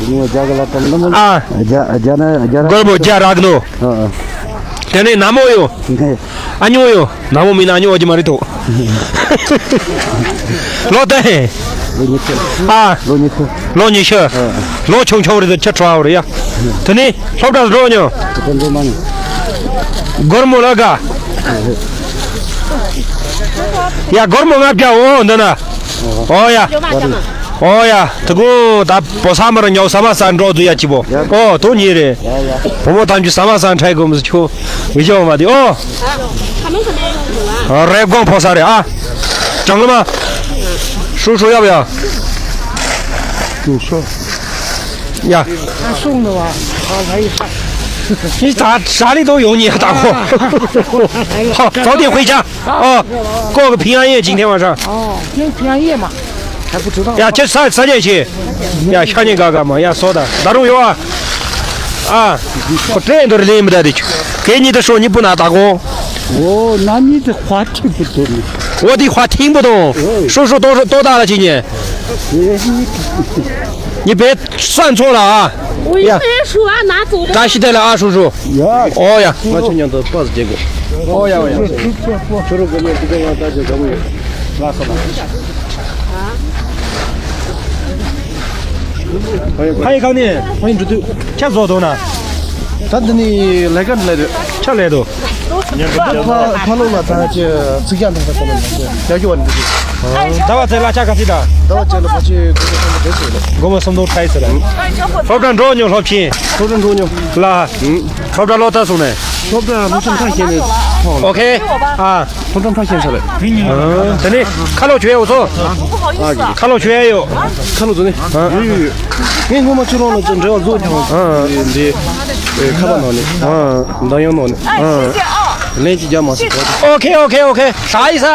སྒོར་མོ་བརྒྱ་གི་ལ་ཏང་ནམ། ཨ། བརྒྱ་བརྒྱ་ན་བརྒྱ་ན། སྒོར་མོ་བརྒྱ་རག་གི་འདུག་ཨ་ཨ། དེ་ནས་ནག་མོ་ཡོད། ཨ་ཉོ་ཡོད། ནག་མོ་མིན་ན་ཨ་ཉོ་བ་ཅི་མ་རེད་དོ། ལོ་ཏེ། ལོ་ཉི་ཤུ། ཨ། ལོ་ཉི་ཤུ། ལོ་ཉི་ཤུ། ཨ། ལོ་ཆུང་ཆུང་རེད་དོ། ཁྱི་ཁྲོ་བ་རེད་ཡ། དེ་ནས་སློབ་གྲྭ་འགྲོ་མྱོང་། སློབ་གྲྭ་འགྲོ་མ་མྱོང་། སྒོར་མོ་ལ་ག་ཡ་སྒོར་མོ་ལྔ་བརྒྱ། འོ་འདི་ན། ཨོ་ཡ། ཨོ་ཡ། དེ་གོ་ད་བོ་ས་མར་ཉོ་ས་མ་ས་འགྲོ་དུ་ཡ་ཅི་བོ། ཨོ་དོ་ཉེ་རེད། བུ་མོ་ཐམས་ཅད་ས་མ་ས་འཕྲད་དགོས་མི་ཆོ་བི་ཞོ་མ་དེ་ཨོ། རེབ་གོང་ཕོ་ས་རེད་ཨ། ཀྲང་ལ་མ། ཧྲུ་ཧྲུ་ཡབ་ཡ། ཧྲུ་ཧྲུ། ཡ། ཧྲུ་ནུ་བ། ཨ་ལ་ཡི་ཧ། ཁྱི་ད་ཧྲ་ལི་དོ་ཡོང་ཉེ་ད་ཁོ། ཧ། ཚོགས་དེ་དཔེ་ཆ། ཨོ། ཀོ་གི་ཕིང་ཡ་ཡེ་ཅིག་ཐེ་བ་ཧྲ། ཨོ། ཕིང་ཕིང་ཡ་ཡེ་མ། ཡ་ཁྱེད་ས་ས་རྒྱས་ཆེ། ཡ་ཤ་ཉེ་ག་ག་མ་ཡ་སོ་ད་ད་རུང་ཡོ་ཨ། ཨ། ཁོ་ཏྲེ་འདོར་ལེན་མི་ད་དེ་ཆུ། གད་ཉི་ད་ཧྲོ་ཉི་པུ་ན་ད་གོ། ཨོ་ན་ཉི་ད་ཧ་ཁྲི་པུ་དོ་ནི། ཨོ་དི་ཧ་ཐིང་པུ་དོ། ཧྲོ་ཧྲོ་ཏོ་ཏོ་ད་ལ་ཅི་ཉེ། ཉི་པེ་སན་ཚོ་ལ་ཨ། ཡ། བཀྲ་ཤིས་བདེ་ལེགས་ཨ་ཧྲུ་ཧྲུ། ཡ། ཨོ་ཡ། ང་ཆུ་མཉམ་དུ་པ་སི་རྒྱལ་གོ། ཨོ་ཡ་ཨོ་ཡ། ཆུ་རུ་གོ་མེ་དུ་ག་ཡང་ད་ཅི་ག་མུ་ཡོད། ལ་ས་ལ། ཕ་ཡི་ཁ་ནས་ཕ་ཡི་འགྲོ་དུས་ཆ་བཟོ་དོ་ན། ད་འདི་ནི་ལས་ཀ་འདི་ལས་རེད། ཆ་ལས་དོ། ཕ་ཕ་ལོ་ལ་ད་ཅི་ཚིག་ཡང་ཐང་ས་ལ་ཡ་ཞུ་བ་འདི། ད་བ་ཚེ་ལ་ཆ་ག་སི་ད། ད་བ་ཚེ་ལ་ཕ་ཆི་གོ་གོ་སོང་འདྲེ་སོ་ལ། སྒོ་མ་སོང་དོ་ཁྲའི་ཟེར་ལ། སློབ་གྲྭ་འགྲོ་ཉོ་སློབ་ཆེན། སློབ་གྲྭ་འགྲོ་ཉོ། ལ། སློབ་གྲྭ་ལོ་ད་སོང་ནས། སློབ་གྲྭ་མི་སེམས་ཁ་ཤས་ནས་ཐོང་ལ། ཨོ་ཁེ། ཨ། སློབ་གྲྭ་ཁ་ཤས་ས་རེད། དེ་ནས་ཁ་ལོ་བྱོས་ཡོད་སོ། ཁ་ལོ་བྱོས་ཡོད། ཁ་ལོ་ཚོ་ནི། ཡོད་ཡོད་ཡོད། ངས་སྔོན་མ་ཁྱོད་རང་ལ་འབྲེལ་བ་བཟོ་མྱོང་། འདི། ཁ་པར་ནང་ནས། འདང་ཡང་ནང་ནས། ལན་ཅིག་རྒྱག་མ་སོང་། ཨོ་ཁེ་ཨོ་ཁེ་ཨོ་ཁེ། ཧྲ་ཡི་ས།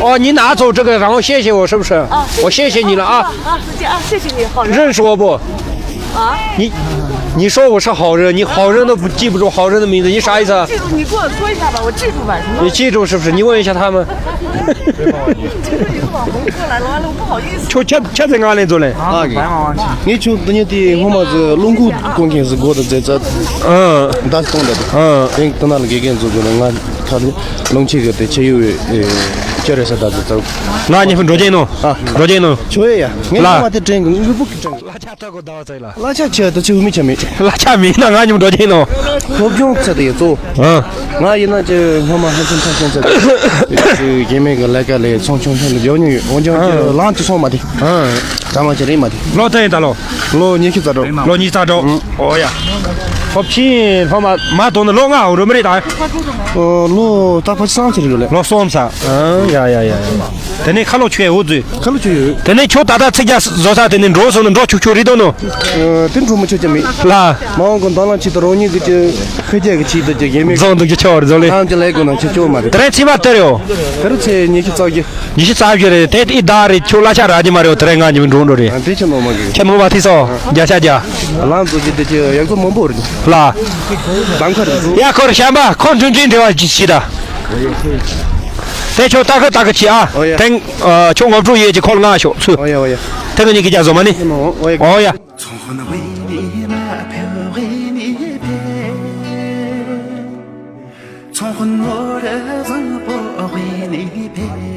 ཨོ་ཉི་ན་ཚོ་ཁྲི་གི་རང་ཤེས་ཤེས་འོ་ཧྲི་ཧྲི། ཨོ་ཤེས་ཤེས་ཉི་ལ་ཨ། 认识我不？ 啊？你你说我是好人，你好人都不记不住好人的名字，你啥意思啊？记住，你给我说一下吧，我记住吧。什么？你记住是不是？你问一下他们。这个网红过来了，完了，我不好意思。就吃吃这俺来做嘞。啊，你就等于的，我们是龙骨光景是过得在这，嗯，但是懂得的，嗯，因为等到了给给做做了，俺他的龙气给的，吃有呃。ཁྱོད་རེད་ཟེར་ད་དུ་ཚོ། ང་གཉིས་པོ་འགྲོ་རྒྱུ་ཡིན་ནོ། ཨ། འགྲོ་རྒྱུ་ཡིན་ནོ། ཆོ་ཡ་ཡ། ངས་ལ། ངོ་མ་དེ་དྲན་གི་ངུ་བུ་གི་དྲན་གི། གླ་ཆ་སྤྲད་དགོས་ཟླ་བ་ཚོ་ཡིན་ལ། གླ་ཆ་ཆེ་དུ་ཆེ་བུ་མི་ཆ་མེད། གླ་ཆ་མེད་ན་ང་གཉིས་པོ་འགྲོ་རྒྱུ་ཡིན་ནོ། སློབ་སྦྱོང་ཚད་དུ་ཡོད་ཚོ། ཨ། ང་ཡིན་ན་ཅི་སྔོན་མ་ཧན་སན་ཐང་ཆེན་ཚད་དུ། ཡེ་མེད་གི་ལས་ཀ་ལས་ཚོང་ཆུང་ཆུང་དུ་འཇོག་མྱོང་ཡོད། འོན་ཀྱང་ཅི་ལང་ཅི་སོང་མ་དེ། ཨ། ད་མ་ཅི་རེད་མ་དེ། ལོ་ཐེ་ཡིན་ད་ལོ། ལོ་ཉི་ཤུ་རྩ་དྲུག་ལོ་ཉི་ཤུ་རྩ་དྲུག་ཨོ་ཡ། ཧོབ་ཆིན་ཧོ་མ་མ་དོ་ནི་ལོ་ལྔ་འོ་རུ་མི་རེད་ད། ཨོ་ལོ་ད་ཕ་སང་ཆི་རེད་ལོ་ལེ། ལོ་གསུམ་ས། ཨང་ཡ་ཡ་ཡ་ཡ། དེ་ནས་ཁ་ལོ་ཆུ་ཡ་འུ་ཛུ། ཁ་ལོ་ཆུ་ཡ། དེ་ནས་ཁྱོད་ད་ལྟ་ཚིག་རྒྱ་བཟོ་ས་དེ་ནས་འགྲོ་སོང་ནི་འགྲོ་ཆུག་ཆུག་རེད་དོ་ནོ། ཨོ་དེ་འགྲོ་མི་ཆོག་ཀྱི་མེད། ལ། མ་འོང་གི་མདང་ལ་ཆི་ད་རོ་ཉིད་ཀྱི་ཕེ་རྒྱ་གི་ཆི་ད་ཀྱི་ཡེ་མེད། རྫོང་འདུག་ཀྱི་ཆོ་རྫོང་ལེ། ནང་ཀྱི་ལས་གོ་ན་ཆི་ཆོ་མ་རེད། དེ་རིང་ཚིག་མ་དེ་རེད་ཨོ། དེ་རིང་ཚེ་ཉི་ཤུ་རྩ་བཞི། ཉི་ཤུ་རྩ་བཞི་རེད་དེ་ཨི་ཟླ་རེད་ཁྱོད་གླ་ཆ་རག་གི་མ་རེད་ཨོ། དེ་རིང་ང་ཉི་མ་འགྲོ་འགྲོ་རེད། ཨ་དེ་ཆི་ནོ་མ་གི། ཁྱེད་མོ་བ་ཐིག་སོ་བརྒྱ་ཆ་བརྒྱ། ལང་ཚོ་གི་དེ་ཆི་ཡག་པོ་མང་པོ་རེད། ལ། དང་ཁ་རེད་ཚོ། ཡ་ཁོར་བཤམ་པ་ཁོ་འདྲུན་འདྲུན་འདྲི་བ་ཅི་ཞིག་ད། དེ་ཁྱོད་ཏག་ཁ་ཏག་ཁ་ཆི་ཨ། ཨོ་ཡ། དེང་། ཁྱོད་ངོ་སྤྲོད་ཡོད་ཀྱི་ཁོལ་ང་ཤོག་ཚུ། ཨོ་ཡ་ཨོ་ཡ། དེ་ང་གཉིས་ཀྱི་རྒྱ་བཟོ་མ་ནི། ཨོ་ཡ། ཨོ་ཡ། ཚོང་དཔོན་བོད་ནས་མ་ཕེབས་བོད་ནས་ཕེབས། ཚོང་དཔོན་ནོར་བཟང་པོ་བོད་ནས་ཕེབས།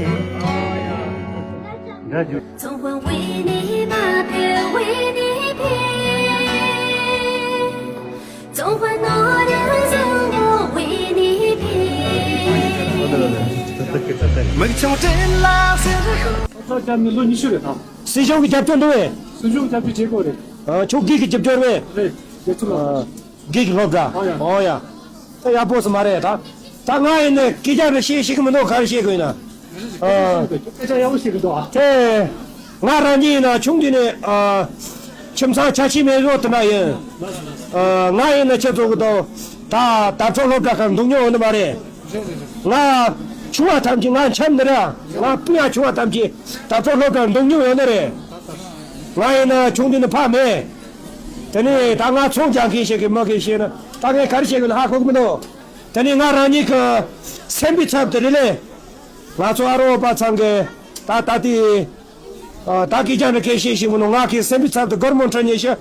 མིག་ཆུང་སྤྲིན་ལ་ཟེར། སློབ་གྲྭ་བརྒྱབ་ནས་ལོ་ཉི་ཤུ་རེད་དམ། སྲིད་གཞུང་གི་རྒྱབ་སྐྱོར་འདུག་བས། སྲིད་གཞུང་རྒྱབ་སྐྱོར་བྱེད་དགོས་རེད། ཨ་ཁྱོད་སྒེར་གྱི་རྒྱབ་སྐྱོར་བས། རེད། དགེ་ཚུལ་ལ། སྒེར་གྱི་སློབ་གྲྭ། ཨོ་ཡ། ཨོ་ཡ། ད་ཡག་པོ་སུ་མ་རེད་ད། ད་ང་ཡིན་ནས་སྐད་ཆ་རེ་བཤད་ཤེས་ཀྱི་མི་འདུག་ག་རེ་བཤད་དགོས་ཡིན་ན། ཨ། སྐད་ཆ་ཡག་པོ་བཤད་ཀྱི་འདུག་ཨ། དེ། ང་རང་ཉིད་ཡིན་ན་ཆུང་དུས་ནས་ཨ། ཁྱིམ་ཚང་ཆ་ཤས་མེད་བཟོ་དེ་འདྲ་ཡིན། ཨ། ང་ཡིན་ན་ཁྱེད་ཚོ་གི་དང་། ད་དར་ཕྲུག་སློབ་གྲྭ་ཁག་འདུག་མྱོང་ཡོད་ནི་མ་རེད། ང་ཆུང་བ་ཐམས་ཅད་ང་འཆམ་ནི་རེད། ང་སྤུན་ཡང་ཆུང་བ་ཐམས་ཅད་དར་ཕྲུག་སློབ་གྲྭར་འདུག་མྱོང་ཡོད་ནི་རེད། ང་ཡིན་ན་ཆུང་དུས་ནས་ཕ་མེད། དེ་ནས་ད་ང་ཚོང་རྒྱག་མཁན་ཞིག་གི་མི་གི་ཞིག་ནི་ད་ངས་ག་རེ་བཤད་དགོས་ན་ཧ་གོ་གི་མི་འདུག་དེ་ནས་ང་རང་ཉིད་ཀྱི་སེམས་པའི་ཚབ་ཏུ་རེད་ལེ། ང་ཚོ་ཨ་རོགས་པ་ཚང་གི་ད་ད་ལྟའི་ད་སྐད་ཆ་འདྲ་སྐད་བཤད་ཞིག་མི་འདུག་ང་གི་སེམས་པའི་ཚབ་ཏུ་སྒོར་མོ་ཁྲི་ཉི་ཤུ།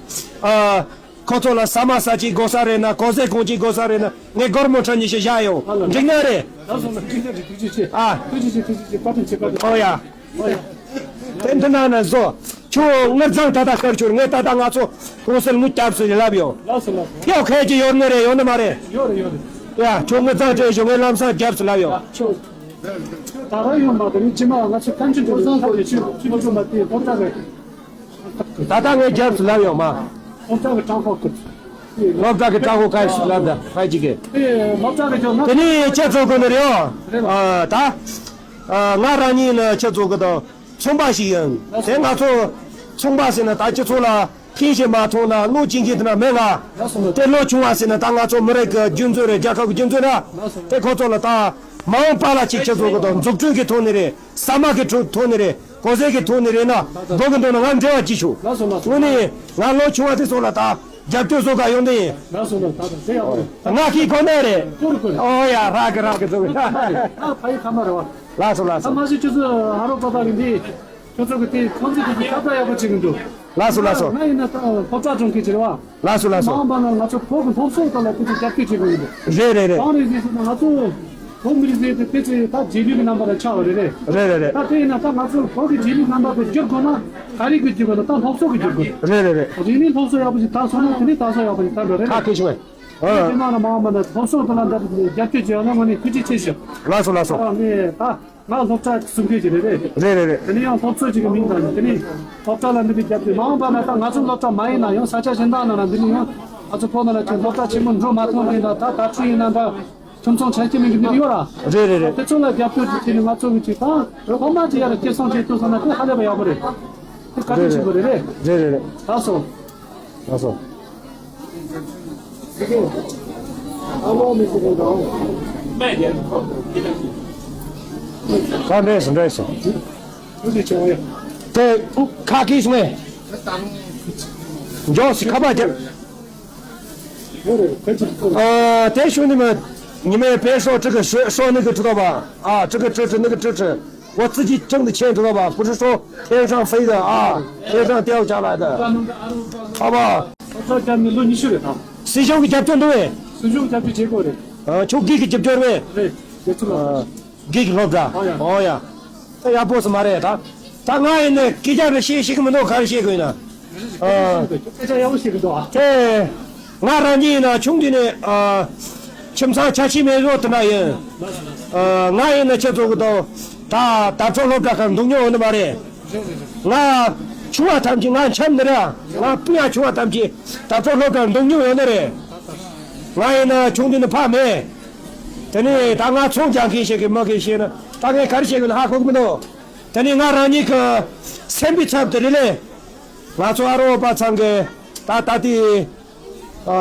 ཁོ་ཚོ་ལ་ཟ་མ་ཟ་ཅིག་དགོས་ས་རེད་ན་གོ་ཟས་གོན་ཅིག་དགོས་ས་རེད་ན་ངས་སྒོར་མོ་ཁྲི་ཉི་ཤུ་བཞག་ཡོང་། འགྲིག་ནི་རེད། ལགས་སོ་ལགས། ཐུགས་རྗེ་ཆེ། ཐུགས་རྗེ་ཆེ། ཨ། ཐུགས་རྗེ་ཆེ། ཐུགས་རྗེ་ཆེ། བཀའ་དྲིན་ཆེ། བཀའ་དྲིན་ཆེ། ཨོ་ཡ། ཨོ་ཡ། དེ་འདི་ན་ན་བཟོ། ཁྱོད་དངུལ་རྫོང་ད་ལྟ་བསྐུར་ཆོག་ངས་ད་ལྟ་ང་ཚོ་གོང་གསལ་དངུལ་རྒྱབ་སུ་ལབ་ཡོད། ལགས་སོ་ལགས་སོ། ཡོད་ཁས་ཀྱི་ཡོད་ནི་རེད་ཡོད་ནི་མ་རེད། ཡོད་རེད་ཡོད་རེད། ཡ་ཁྱོད་དངུལ་རྫོང་སྤྲད་ཞོག་ངས་ལམ་སང་རྒྱབ་སུ་ལབ་ཡོད། ཁྱོད། ད་ར་ཡོད་མ་དེ་རིང་ཕྱི་མ་ང་ཚོ་ཐམས་ཅད་འགྲོ་ས་ཁ་ལས་ཆུ་ཆུ་འགྲོ་མ་དེ་ཐོབ་ཐང་རེད། ད་ལྟ་ངས་རྒྱབ་སུ་ལབ་ཡོང་མ། སློབ་གྲྭ་གི་ཀྲང་ཧོ་ཀུར། སློབ་གྲྭ་གི་ཀྲང་ཧོ་ཀུར་ཞིག་ལབ་ད་ཕ་ཅིག་གི། དེ་སློབ་གྲྭ་གི་ཅོ་ན། དེ་ནས་ཁྱེད་ཚོ་དགོས་ནི་རེད་ཨོ། རེད་བ། ཨ་ད། ཨ་ང་རང་ཉིད་ནི་ཁྱེད་ཚོ་གི་དང་ཚོང་པ་ཞིག་ཡིན། དེ་ང་ཚོ་ཚོང་པ་ཟེར་ན་ད་སྤྱི་ཚོགས་ལ་ཕན་ཞིག་མ་ཐོང་ན་བློ་ཅན་གྱི་དེ་ན་མེད་ང་། དེ་བློ་ཆུང་བ་ཟེར་ན་ད་ང་ཚོ་མི་རིགས་ཀྱི་རྒྱུ་མཚན་རེད་རྒྱལ་ཁབ་ཀྱི་རྒྱུ་མཚན་ར། དེ་ཁོ་ཚོ་ལ་ད་མ་འོངས་པ་ལ་ཅིག་ཁྱེད་ཚོ་གི་དང་འཛུགས་སྐྲུན་གྱི་ཐོག་ནས་རེད། ཟ་མ་གི་ཐོག་ནས་རེད་ན། གོ་ཟས་ཀྱི་ཐོག་ནས་རེད་ན། དགོས་ཀྱི་འདུག་ན་ང་འབྲེལ་བ་གཅིག་ཞུ། ལགས་སོ་ལགས་སོ། དངོས་གནས་ང་ལོ་ཆུང་བ་དེ་ཚོ་ལ་ད་རྒྱབ་སྐྱོར་བཟོ་ག་ཡོང་དེ་ཡིན། ལགས་སོ་ལགས་ད་ད་དེ་ཡག་པོ་རེད། ང་ཁྱི་ཁོ་ནས་རེད། ཀུ་རེ་ཀུ་རེ། ཨོ་ཡ་རག་གི་རག་གི་འདུག་ད་ཕ་ཡི་ཁ་མ་རེད་བ། ལགས་སོ་ལགས་སོ། ད་མ་གཞི་ཁྱོད་ཚོ་ཧ་རོ་པ་པ་གི་འདི། ཁྱོད་ཚོ་གི་དེ་ཁོང་ཚོ་གི་དེ་ཁྱབ་བསྒྲགས་ཡག་པོ་བྱེད་གི་འདུག་ལགས་སོ་ལགས་སོ། ང་ཡིན་ན་ད་སློབ་གྲྭ་སྦྱོང་མཁན་ཅིག་རེད་བ། ལགས་སོ་ལགས་སོ། མ་འོངས་པ་ན་ང་ཚོ་བོད་ཀྱི་སློབ་གསོ་ཐོག་ལ་ཁྱེད་ཚོས་རྒྱབ་སྐྱོར་བྱེད་དགོས་ཡིན་པས། རེད་རེད་རེད། གང་རེད་ཟེར་ན་ང་ཚོ་བོད་མི་རིགས་ཟེར་དེ་དེ་ཚོས་ད་རྗེས་ལུས་ཀྱི་རྣམ་པ་ལ་ཆགས་པ་རེད་རེད། རེད་རེད་རེད། ད་དེ་ཡིན་ན་ད་ང་ཚོ་བོད་ཀྱི་རྗེས་ལུས་རྣམ་པ་དེ་བསྒྱུར་དགོས་ན་ག་རེ་དགོས་བསྒྱུར་དགོས་ན་ད་སློབ་གསོ་གི་བསྒྱུར་དགོས། རེད་རེད་རེད། རིག་གནས་སློབ་གསོ་ཡག་པོ་ཞིག་བཏང་སོང་ན་དེ་ནས་བཏང་ས་ཡག་པོ་ཞིག་བཏང་འགྲོ་རེད། ཁ་སྐད་ཤོད། དེ་མ་ན་མ་འོངས་པ་ན་སློབ་གསོ་དེ་ལ་འདི་རྒྱབ་སྐྱོར་བྱེད་ཡོང་ན་དངོས་གནས་ཐུགས་རྗེ་ཆེ་ཞུ། ལགས་སོ་ལགས་སོ། ཨ་ནི་ད། ང་སློབ་གྲྭ་གསུང་མཁན་ཅིག་རེད་རེད། རེད་རེད་རེད། དེ་ནས་ཡང་སློབ་གཙོ་ཅིག་གི་མིང་དང་དེ་ནས་སློབ་གྲྭ་ལ་འདི་འདྲ་བརྒྱབ་སྟེ་མ་འོངས་པ་ན་ད་ང་ཚོ་སློབ་གྲྭ་མ་ཡིན་ན་ཡང་ས་ཆ་གཞན་དག་ནང་ལ་འདི་ནས་ཡང་ང་ཚོ་ཁོ་ན་ལ་ཅིག་སློབ་གྲྭ་ཆེན་མོ་འགྲོ་མ་ཐུབ་མཁན་དང་ད་དར་ཁྲི་ཡིན་ན་ད་ཁྱིམ་ཚང་ཆ་རྐྱེན་མེད་མཁན་འདི་འདྲ་ཡོད་ར། རེད་རེད་རེད། དེ་ཚོ་ལ་རྒྱབ་སྐྱོར་ཅིག་བྱས་ནས་ང་ཚོ་གི་ཅིག་ད་སློབ་མ་ཅིག་ཡར་སྐྱེད་སྲིང་བྱེད་ཐུབ་སོང་ན་དེ་ཧ་ལས་པ་ཡག་པོ་རེད། དེ་བཀའ་དྲིན་ཆེན་པོ་རེད་རེད། རེད་རེད་རེད། ལགས་སོ། ལགས་སོ། ད་འདྲས་སོང་འདྲས་སོང་། དེ་ཁ་ཁིས་མེད། མགྱོགས་སི་ཁ་པར་རྒྱབ། ཨ་དེ་ཞུ་ནི་མ། ཉི་མའི་དཔེ་སོགས་ཁྲི་གི་ཧྲོ་ནི་གི་ཁྲི་ཐོག་པ། ཨ་ཁྲི་གི་ཁྲི་ཁྲི་ནི་གི་ཁྲི་ཁྲི། 我自己挣的钱知道吧？不是说天上飞的啊，天上掉下来的，好吧？ སློབ་གྲྭ་བརྒྱབ་ནས་ལོ་ཉི་ཤུ་རེད་དམ། སྲིད་གཞུང་གི་རྒྱབ་སྐྱོར་འདུག་བས། སྲིད་གཞུང་རྒྱབ་སྐྱོར་བྱེད་དགོས་རེད། ཨ་ཁྱོད་སྒེར་གྱི་རྒྱབ་སྐྱོར་བས། རེད། རྒྱལ་ཚོགས་ལ། སྒེར་གྱི་སློབ་གྲྭ། ཨོ་ཡ། ཨོ་ཡ། ཡག་པོ་སུ་མ་རེད་ད། ད་ང་ཡིན་ནས་སྐད་ཆ་རེ་བཤད་ཤེས་ཀྱི་མི་འདུག་ག་རེ་བཤད་དགོས་ཡིན་ན། ཨ། སྐད་ཆ་ཡག་པོ་བཤད་ཀྱི་འདུག་ཨ། དེ། ང་རང་ཉིད་ཡིན་ན་ཆུང་དུས་ནས་ཨ། ཁྱིམ་ཚང་ཆ་ཤས་མེད་བཟོ་དེ་འདྲ་ཡིན། ཨ། ང་ཡིན་ན་ཁྱེད་ཚོ་གི་དང་ད་དར་ཕྲུག་སློབ་གྲྭ་ཁག་འདུག་མྱོང་ཡོད་ནི་མ་རེད། ང་ཆུང་བ་ཐམས་ཅད་ང་འཆམ་ནི་རེད། ང་སྤུན་ཡང་ཆུང་བ་ཐམས་ཅད་དར་ཕྲུག་སློབ་གྲྭར་འདུག་མྱོང་ཡོད་ནི་རེད། ང་ཡིན་ན་ཆུང་དུས་ནས་ཕ་མེད། དེ་ནས་ད་ང་ཚོང་རྒྱག་མཁན་ཞིག་གི་མི་གི་ཤེས་ན་ད་ངས་ག་རེ་བཤད་དགོས་ན་ཧ་གོ་གི་མི་འདུག་དེ་ནས་ང་རང་ཉིད་ཀྱི་སེམས་པའི་ཚབ་ཏུ་རེད་ལེ། ང་ཚོ་ཨ་རོགས་པ་ཚང་གི་ད་ད་ལྟའི་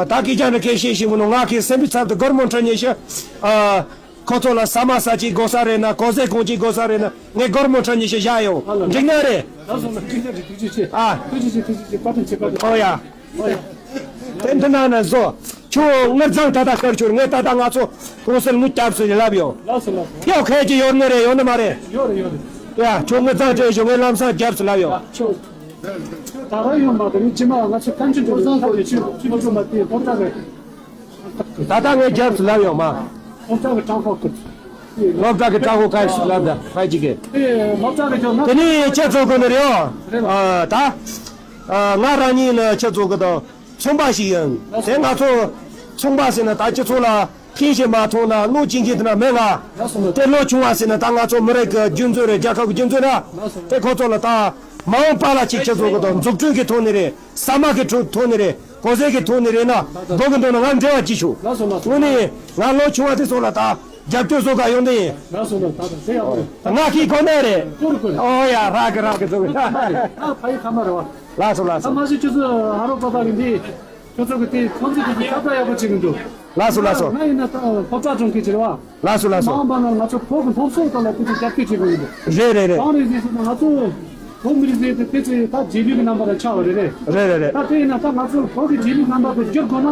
ད་སྐད་ཆ་འདྲ་སྐད་བཤད་ཤེས་གི་མི་འདུག་ང་གི་སེམས་པའི་ཚབ་ཏུ་སྒོར་མོ་ཁྲི་ཉི་ཤུ། ཨ། ཁོ་ཚོ་ལ་ཟ་མ་ཟ་ཅིག་དགོས་ས་རེད་ན་གོ་ཟས་གོན་ཅིག་དགོས་ས་རེད་ན་ངས་སྒོར་མོ་ཁྲི་ཉི་ཤུ་བཞག་ཡོང་། འགྲིག་ན་རེད། ལགས་སོ་ལགས་ཐུགས་རྗེ་ཆེ་ཐུགས་རྗེ་ཆེ། ཨ། ཐུགས་རྗེ་ཆེ་ཐུགས་རྗེ་ཆེ་བཀའ་དྲིན་ཆེ་བཀའ་དྲིན་ཆེ། ཨོ་ཡ། ཨོ་ཡ། དེ་འདི་ན་ན་བཟོ། ཁྱོད་དངུལ་རྫོང་ད་ལྟ་བསྐུར་ཆོག་ངས་ད་ལྟ་ང་ཚོ་གོང་གསལ་དངུལ་རྒྱབ་སུ་ལབ་ཡོང་། ལགས་སོ་ལགས་སོ། ཡོད་ཁས་ཀྱི་ཡོད་ནི་རེད་ཡོད་ནི་མ་རེད། ཡོད་རེད་ཡོད་རེད། ཡ་ཁྱོད་དངུལ་རྫོང་སྤྲད་ཞོག་ངས་ལམ་སང་རྒྱབ་སུ་ལབ་ཡོང་། ད་ར་ཡོང་མ་དེ་ནི་ཅི་མ་ང་ཚོ་ཐམས་ཅད་འགྲོ་ས་ཁ་ཅིག་ཆུ་ཆུ་འགྲོ་མ་དེ་ཧོར་ད་རེད། ད་ལྟ་ངས་རྒྱབ་སུ་ལབ་ཡོང་མ། སློབ་གྲྭ་གི་གྲངས་ཁོག་ཁུར། སློབ་གྲྭ་གི་གྲངས་ཁོག་ཁ་ཞིག་ལབ་ད་ཕ་གཅིག་གི། དེ་ནི་ཁྱེད་ཚོ་དགོས་ནི་རེད་ཨོ། ཨ་ད། ཨ་ང་རང་ཉིད་ནི་ཁྱེད་ཚོ་གི་དང་ཚོང་པ་ཞིག་ཡིན། དེ་ང་ཚོ་ཚོང་པ་ཟེར་ན་ད་སྤྱི་ཚོགས་ལ་ཕན་ཞིག་མ་ཐོང་ན་བློ་ཅན་གྱི་དེ་ན་མེད་ང་། དེ་ལོ་ཆུང་བ་ཟེར་ན་ད་ང་ཚོ་མི་རིགས་ཀྱི་རྒྱུན་འཛིན་རེད་རྒྱལ་ཁབ་ཀྱི་རྒྱུན་འཛིན་ར། དེ་ཁོ་ཚོ་ལ་ད་མ་འོངས་པ་ལ་ཅིག་ཁྱེད་ཚོ་གི་དང་འཛུགས་སྐྲུན་གྱི་ཐོག་ནས་རེད། ཟ་མ་གི་ཐོག་ནས་རེད། གོ་ཟས་ཀྱི་ཐོག་ནས་རེད་ན་འགྲོ་གི་འདུག་ན་ང་འབྲེལ་བ་ཅི་ཞུ། ལགས་སོ་ལགས་སོ། དངོས་གནས་ང་ལོ་ཆུང་བ་དེ་ཚོ་ལ་ད་རྒྱབ་སྐྱོར་བཟོ་ག་ཡོང་དེ་ཡིན། ལགས་སོ་ལགས་ད་ད་དེ་ཡག་པོ་རེད། ང་ཁྱི་གོ་ནས་རེད། ཀུ་རེ་ཀུ་རེ། ཨོ་ཡ་རག་གི་རག་གི་ཚོ་གི། ད་ཕ་ཡི་ཁ་མ་རེད་བ། ལགས་སོ་ལགས་ད་སོ། མ་གཞི་ཁྱོད་ཚོ་ཨ་རོགས་པ་པ་གི་འདི་ཁྱོད་ཚོ་གི་དེ་ཚོང་རྫས་དེ་ཚོ་ཁྱབ་བསྒྲགས་ཡག་པོ་བྱེད་གི་འདུག་ལགས་སོ་ལགས་སོ། ང་ཡིན་ན་ད་སློབ་གྲྭ་སྦྱོང་མཁན་ཅིག་རེད་བ། ལགས་སོ་ལགས་སོ། མ་འོངས་པ་ན་ང་ཚོ་བོད་ཀྱི་སློབ་གསོ་ཐོག་ལ་དེ་ཚོ་རྒྱབ་སྐྱོར་བྱེད་དགོས་ཡིན་པ། རེད་རེད་རེད། གང་རེད་ཟེར་ན་ང་ཚོ་བོད་མི་རིགས་ཟེར་དེ་དེ་ཚོ་ད་རྗེས་ལུས་ཀྱི་རྣམ་པ་ལ་ཆགས་པ་རེད་རེད། རེད་རེད་རེད། ད་དེ་ཡིན་ན་ད་ང་ཚོ་བོད་ཀྱི་རྗེས་ལུས་རྣམ་པ་དེ་བསྒྱུར་དགོས་ན་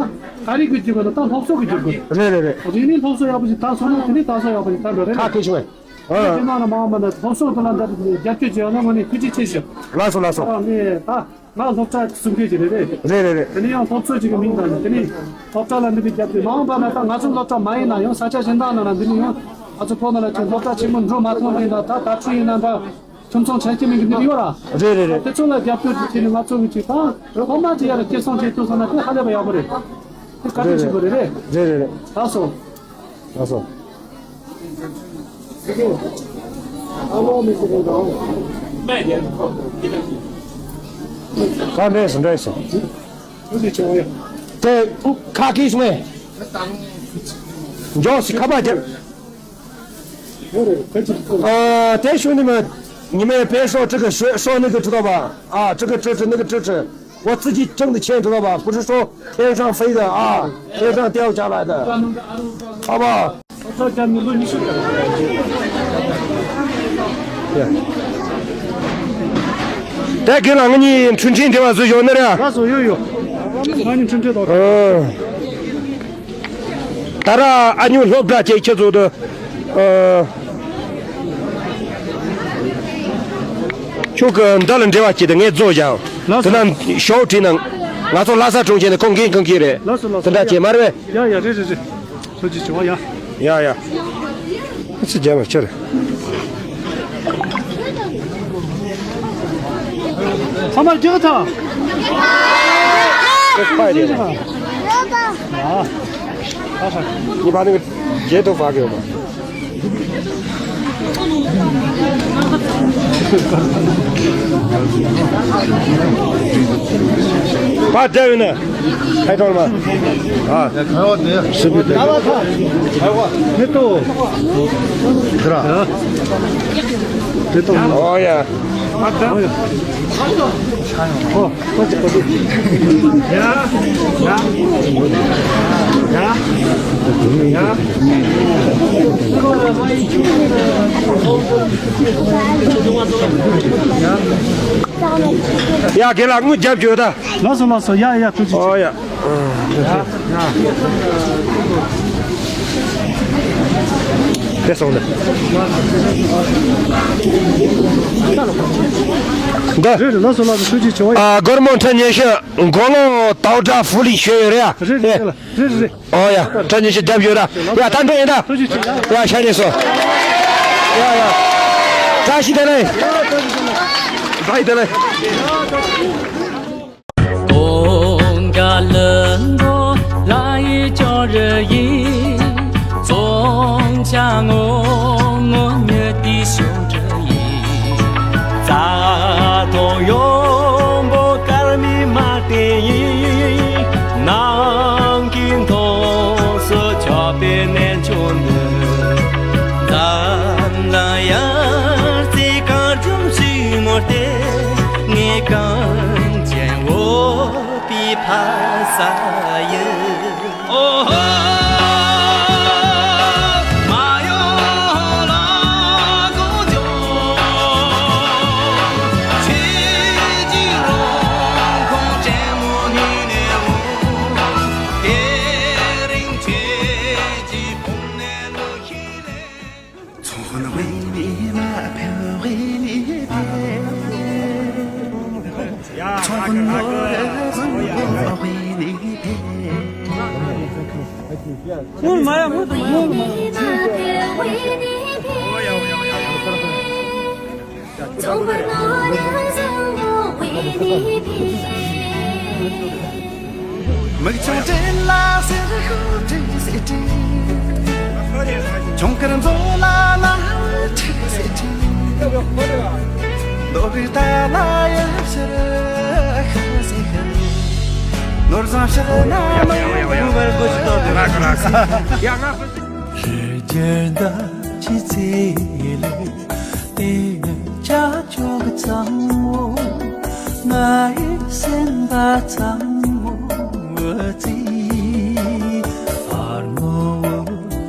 ག་རེ་དགོས་ཀྱི་དགོས་ན་ད་སློབ་གསོ་གི་བསྒྱུར་དགོས། རེད་རེད་རེད། རིག་གནས་སློབ་གསོ་ཡག་པོ་ཞིག་ད་སོང་ན་དེ་ནས་ད་སོ་ཡག་པོ་ཞིག་ད་འགྲོ་རེད། ཁ་སྐད་ཆུང་བས། ཨ། དེ་མ་ན་མ་འོངས་པ་ན་སློབ་གསོ་དེ་ལ་ད་རྒྱབ་སྐྱོར་བྱེད་ཡོང་ན་དངོས་གནས་ཐུགས་རྗེ་ཆེ་ཞུ། ལགས་སོ་ལགས་སོ། ཨ་ནི་ད། ང་སློབ་གྲྭ་གསུམ་གྱི་རེད་རེད། རེད་རེད་རེད། དེ་ནས་ཡང་སློབ་གསོ་ཅིག་གི་མིང་དང་དེ་ནས་སློབ་གྲྭ་ལ་འདི་འདྲ་བརྒྱབ་སྟེ་མ་འོངས་པ་ན་ད་ང་ཚོ་སློབ་གྲྭ་མ་ཡིན་ན་ཡང་ས་ཆ་གཞན་དག་ནང་ལ་འདི་ནས་ཡང་ང་ཚོ་ཐོག་ན་ལ་ཅིག་སློབ་གྲྭ་ཆེན་མོ་འགྲོ་མ་ཐུབ་མཁན་དང་ད་དར་ཁྲོད་ཡིན་ན་ད་ཁྱིམ་ཚང་ཆ་རྐྱེན་མིན་གྱི་འདི་འདྲ་ཡོད་ར། རེད་རེད་རེད། དེ་ཚོ་ལ་རྒྱབ་སྐྱོར་ཅིག་བྱས་ནས་ང་ཚོ་གི་ཅིག་ད་སློབ་མ་ཅིག་ཡར་སྐྱེད་སྲིང་བྱེད་ཐུབ་སོང་ན་དེ་ཧ་ལས་པ་ཡག་པོ་རེད། དེ་བཀའ་དྲིན་ཆེན་པོ་རེད་རེད། རེད་རེད་རེད། ལགས་སོ། ད་འདྲས་སོང་འདྲས་སོང་། དེ་ཁ་ཁིས་མེ། འཇོག་སི་ཁ་པར་རྒྱབ། ཨ་དེ་ཞུ་ནི་མ། ཉི་མའི་དཔེ་སོགས་ཁྲི་གི་ཧྲོ་ནི་གི་ཁྲི་ཐོག་པ། ཨ་ཁྲི་གི་ཁྲི་ཁྲི་ནི་གི་ཁྲི་ཁྲི། 我自己挣的钱知道吧？不是说天上飞的啊，天上掉下来的。好不好？ད་གིན་ལ་ང་གཉིས་འཕྲིན་ཕྲན་འབྲེལ་བ་བཟོས་ཡོད་ནི་རེད། ལགས་སོ་ཡོད་ཡོད། ང་གཉིས་འཕྲིན་ཕྲན་ཐོག་ད་ར་ཨ་ཉུ་སློབ་གྲྭ་ཅིག་ཁྱེད་ཚོ་དུ། ཁྱོད་ཀྱི་འདི་ལ་འབྲེལ་བ་བྱེད་དུ་ངས་བཟོ་བཞག་ལགས་སོ། དེ་ན་ཞོག་བྲིས་ན་ང་ཚོ་ལྷ་ས་གྲོང་ཁྱེར་ནས་ཁོང་འགན་ཁང་གིས་རེད། ལགས་སོ་ལགས་སོ། དེ་འདྲ་བྱེད་མ་རེད། ཡ་ཡ་རེད་རེད་རེད། ཐུགས་རྗེ་ཆེ་བ་ཡ། ཡ་ཡ། ཨ་ཙི་རྒྱ་མ་ཁྱེར། ཚང་མ་རྒྱག་ཐལ། ཁ་ཡ། ཁ་ཁ། ཉི་མ་ནི་རྒྱལ་དུ་བག་ཡོད་པ། པ་དེ་ཡིན་ན། ཁའི་ཐོག་མ། ཨ། སུ་བི་དེ། མི་ཏོ། དེ་ར། མི་ཏོ། ཨོ་ཡ། ཨོ་ཡ། ཨོ། ཡ་རྒན་ལགས་དངུལ་རྒྱབ་བྱོས་ད། ལགས་སོ་ལགས་སོ། ཡ་ཡ་ཐུགས་རྗེ་ཆེ། ཨོ་ཡ། དེ་སོང་ནས། འདི། རེད་རེད། ལགས་སོ་ལགས་སོ། ཐུགས་རྗེ་ཆེ་བ། ཨ་སྒོར་མོ་ཁྲི་ཉི་ཤུ། མགོ་ལོག་དའོ་ཀྲ་ཧྥུ་ལི་ཞུས་ཡོད་རེད་ཡ། རེད་རེད་རེད། ཨོ་ཡ། ཁྲི་ཉི་ཤུ་རྒྱབ་ཡོད་ར། ཡ་ད་འགྲོ་ཡིན་ད། ཐུགས་རྗེ་ཆེ་ཡ། ཡ་ཤ་ཉེ་སོ། ཡ་ཡ། བཀྲ་ཤིས་བདེ་ལེགས། བཀྲ་ཤིས་བདེ་ལེགས། མིག་ཆུང་སྤྲིན་ལ་ཟེར་ཤོག་དྲི་ཟེར་དྲི། ཆུང་དཀར་མཛོ་ལ་ལ་དྲི་ཟེར་དྲི། མདོ་དབུས་ཏཱ་ལ་ཡབ་ཕྱིར་ཤར་ཟེར་ཤར། ནོར་བཟང་ཕྱག་ན་མ་ཡོང་བར་དགོས་ཤིག་ཏོག་ཏོག་རྒྱལ་ཟླ་ཕྱི་ཚེས་ལས། དེ་ནི་བྱ་ཆོག་གི་གཙང་བོ། ང་ཡི་སེམས་པ་གཙང་བོ་ཙི། ཨར་མོ་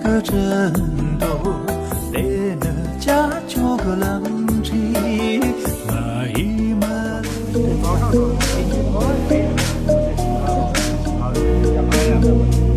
གི་དྲིན་དུ། དེ་ནི་བྱ་ཆོག་གི་ལམ་ཁྲིད། ང་ཡི་མ་ལུས།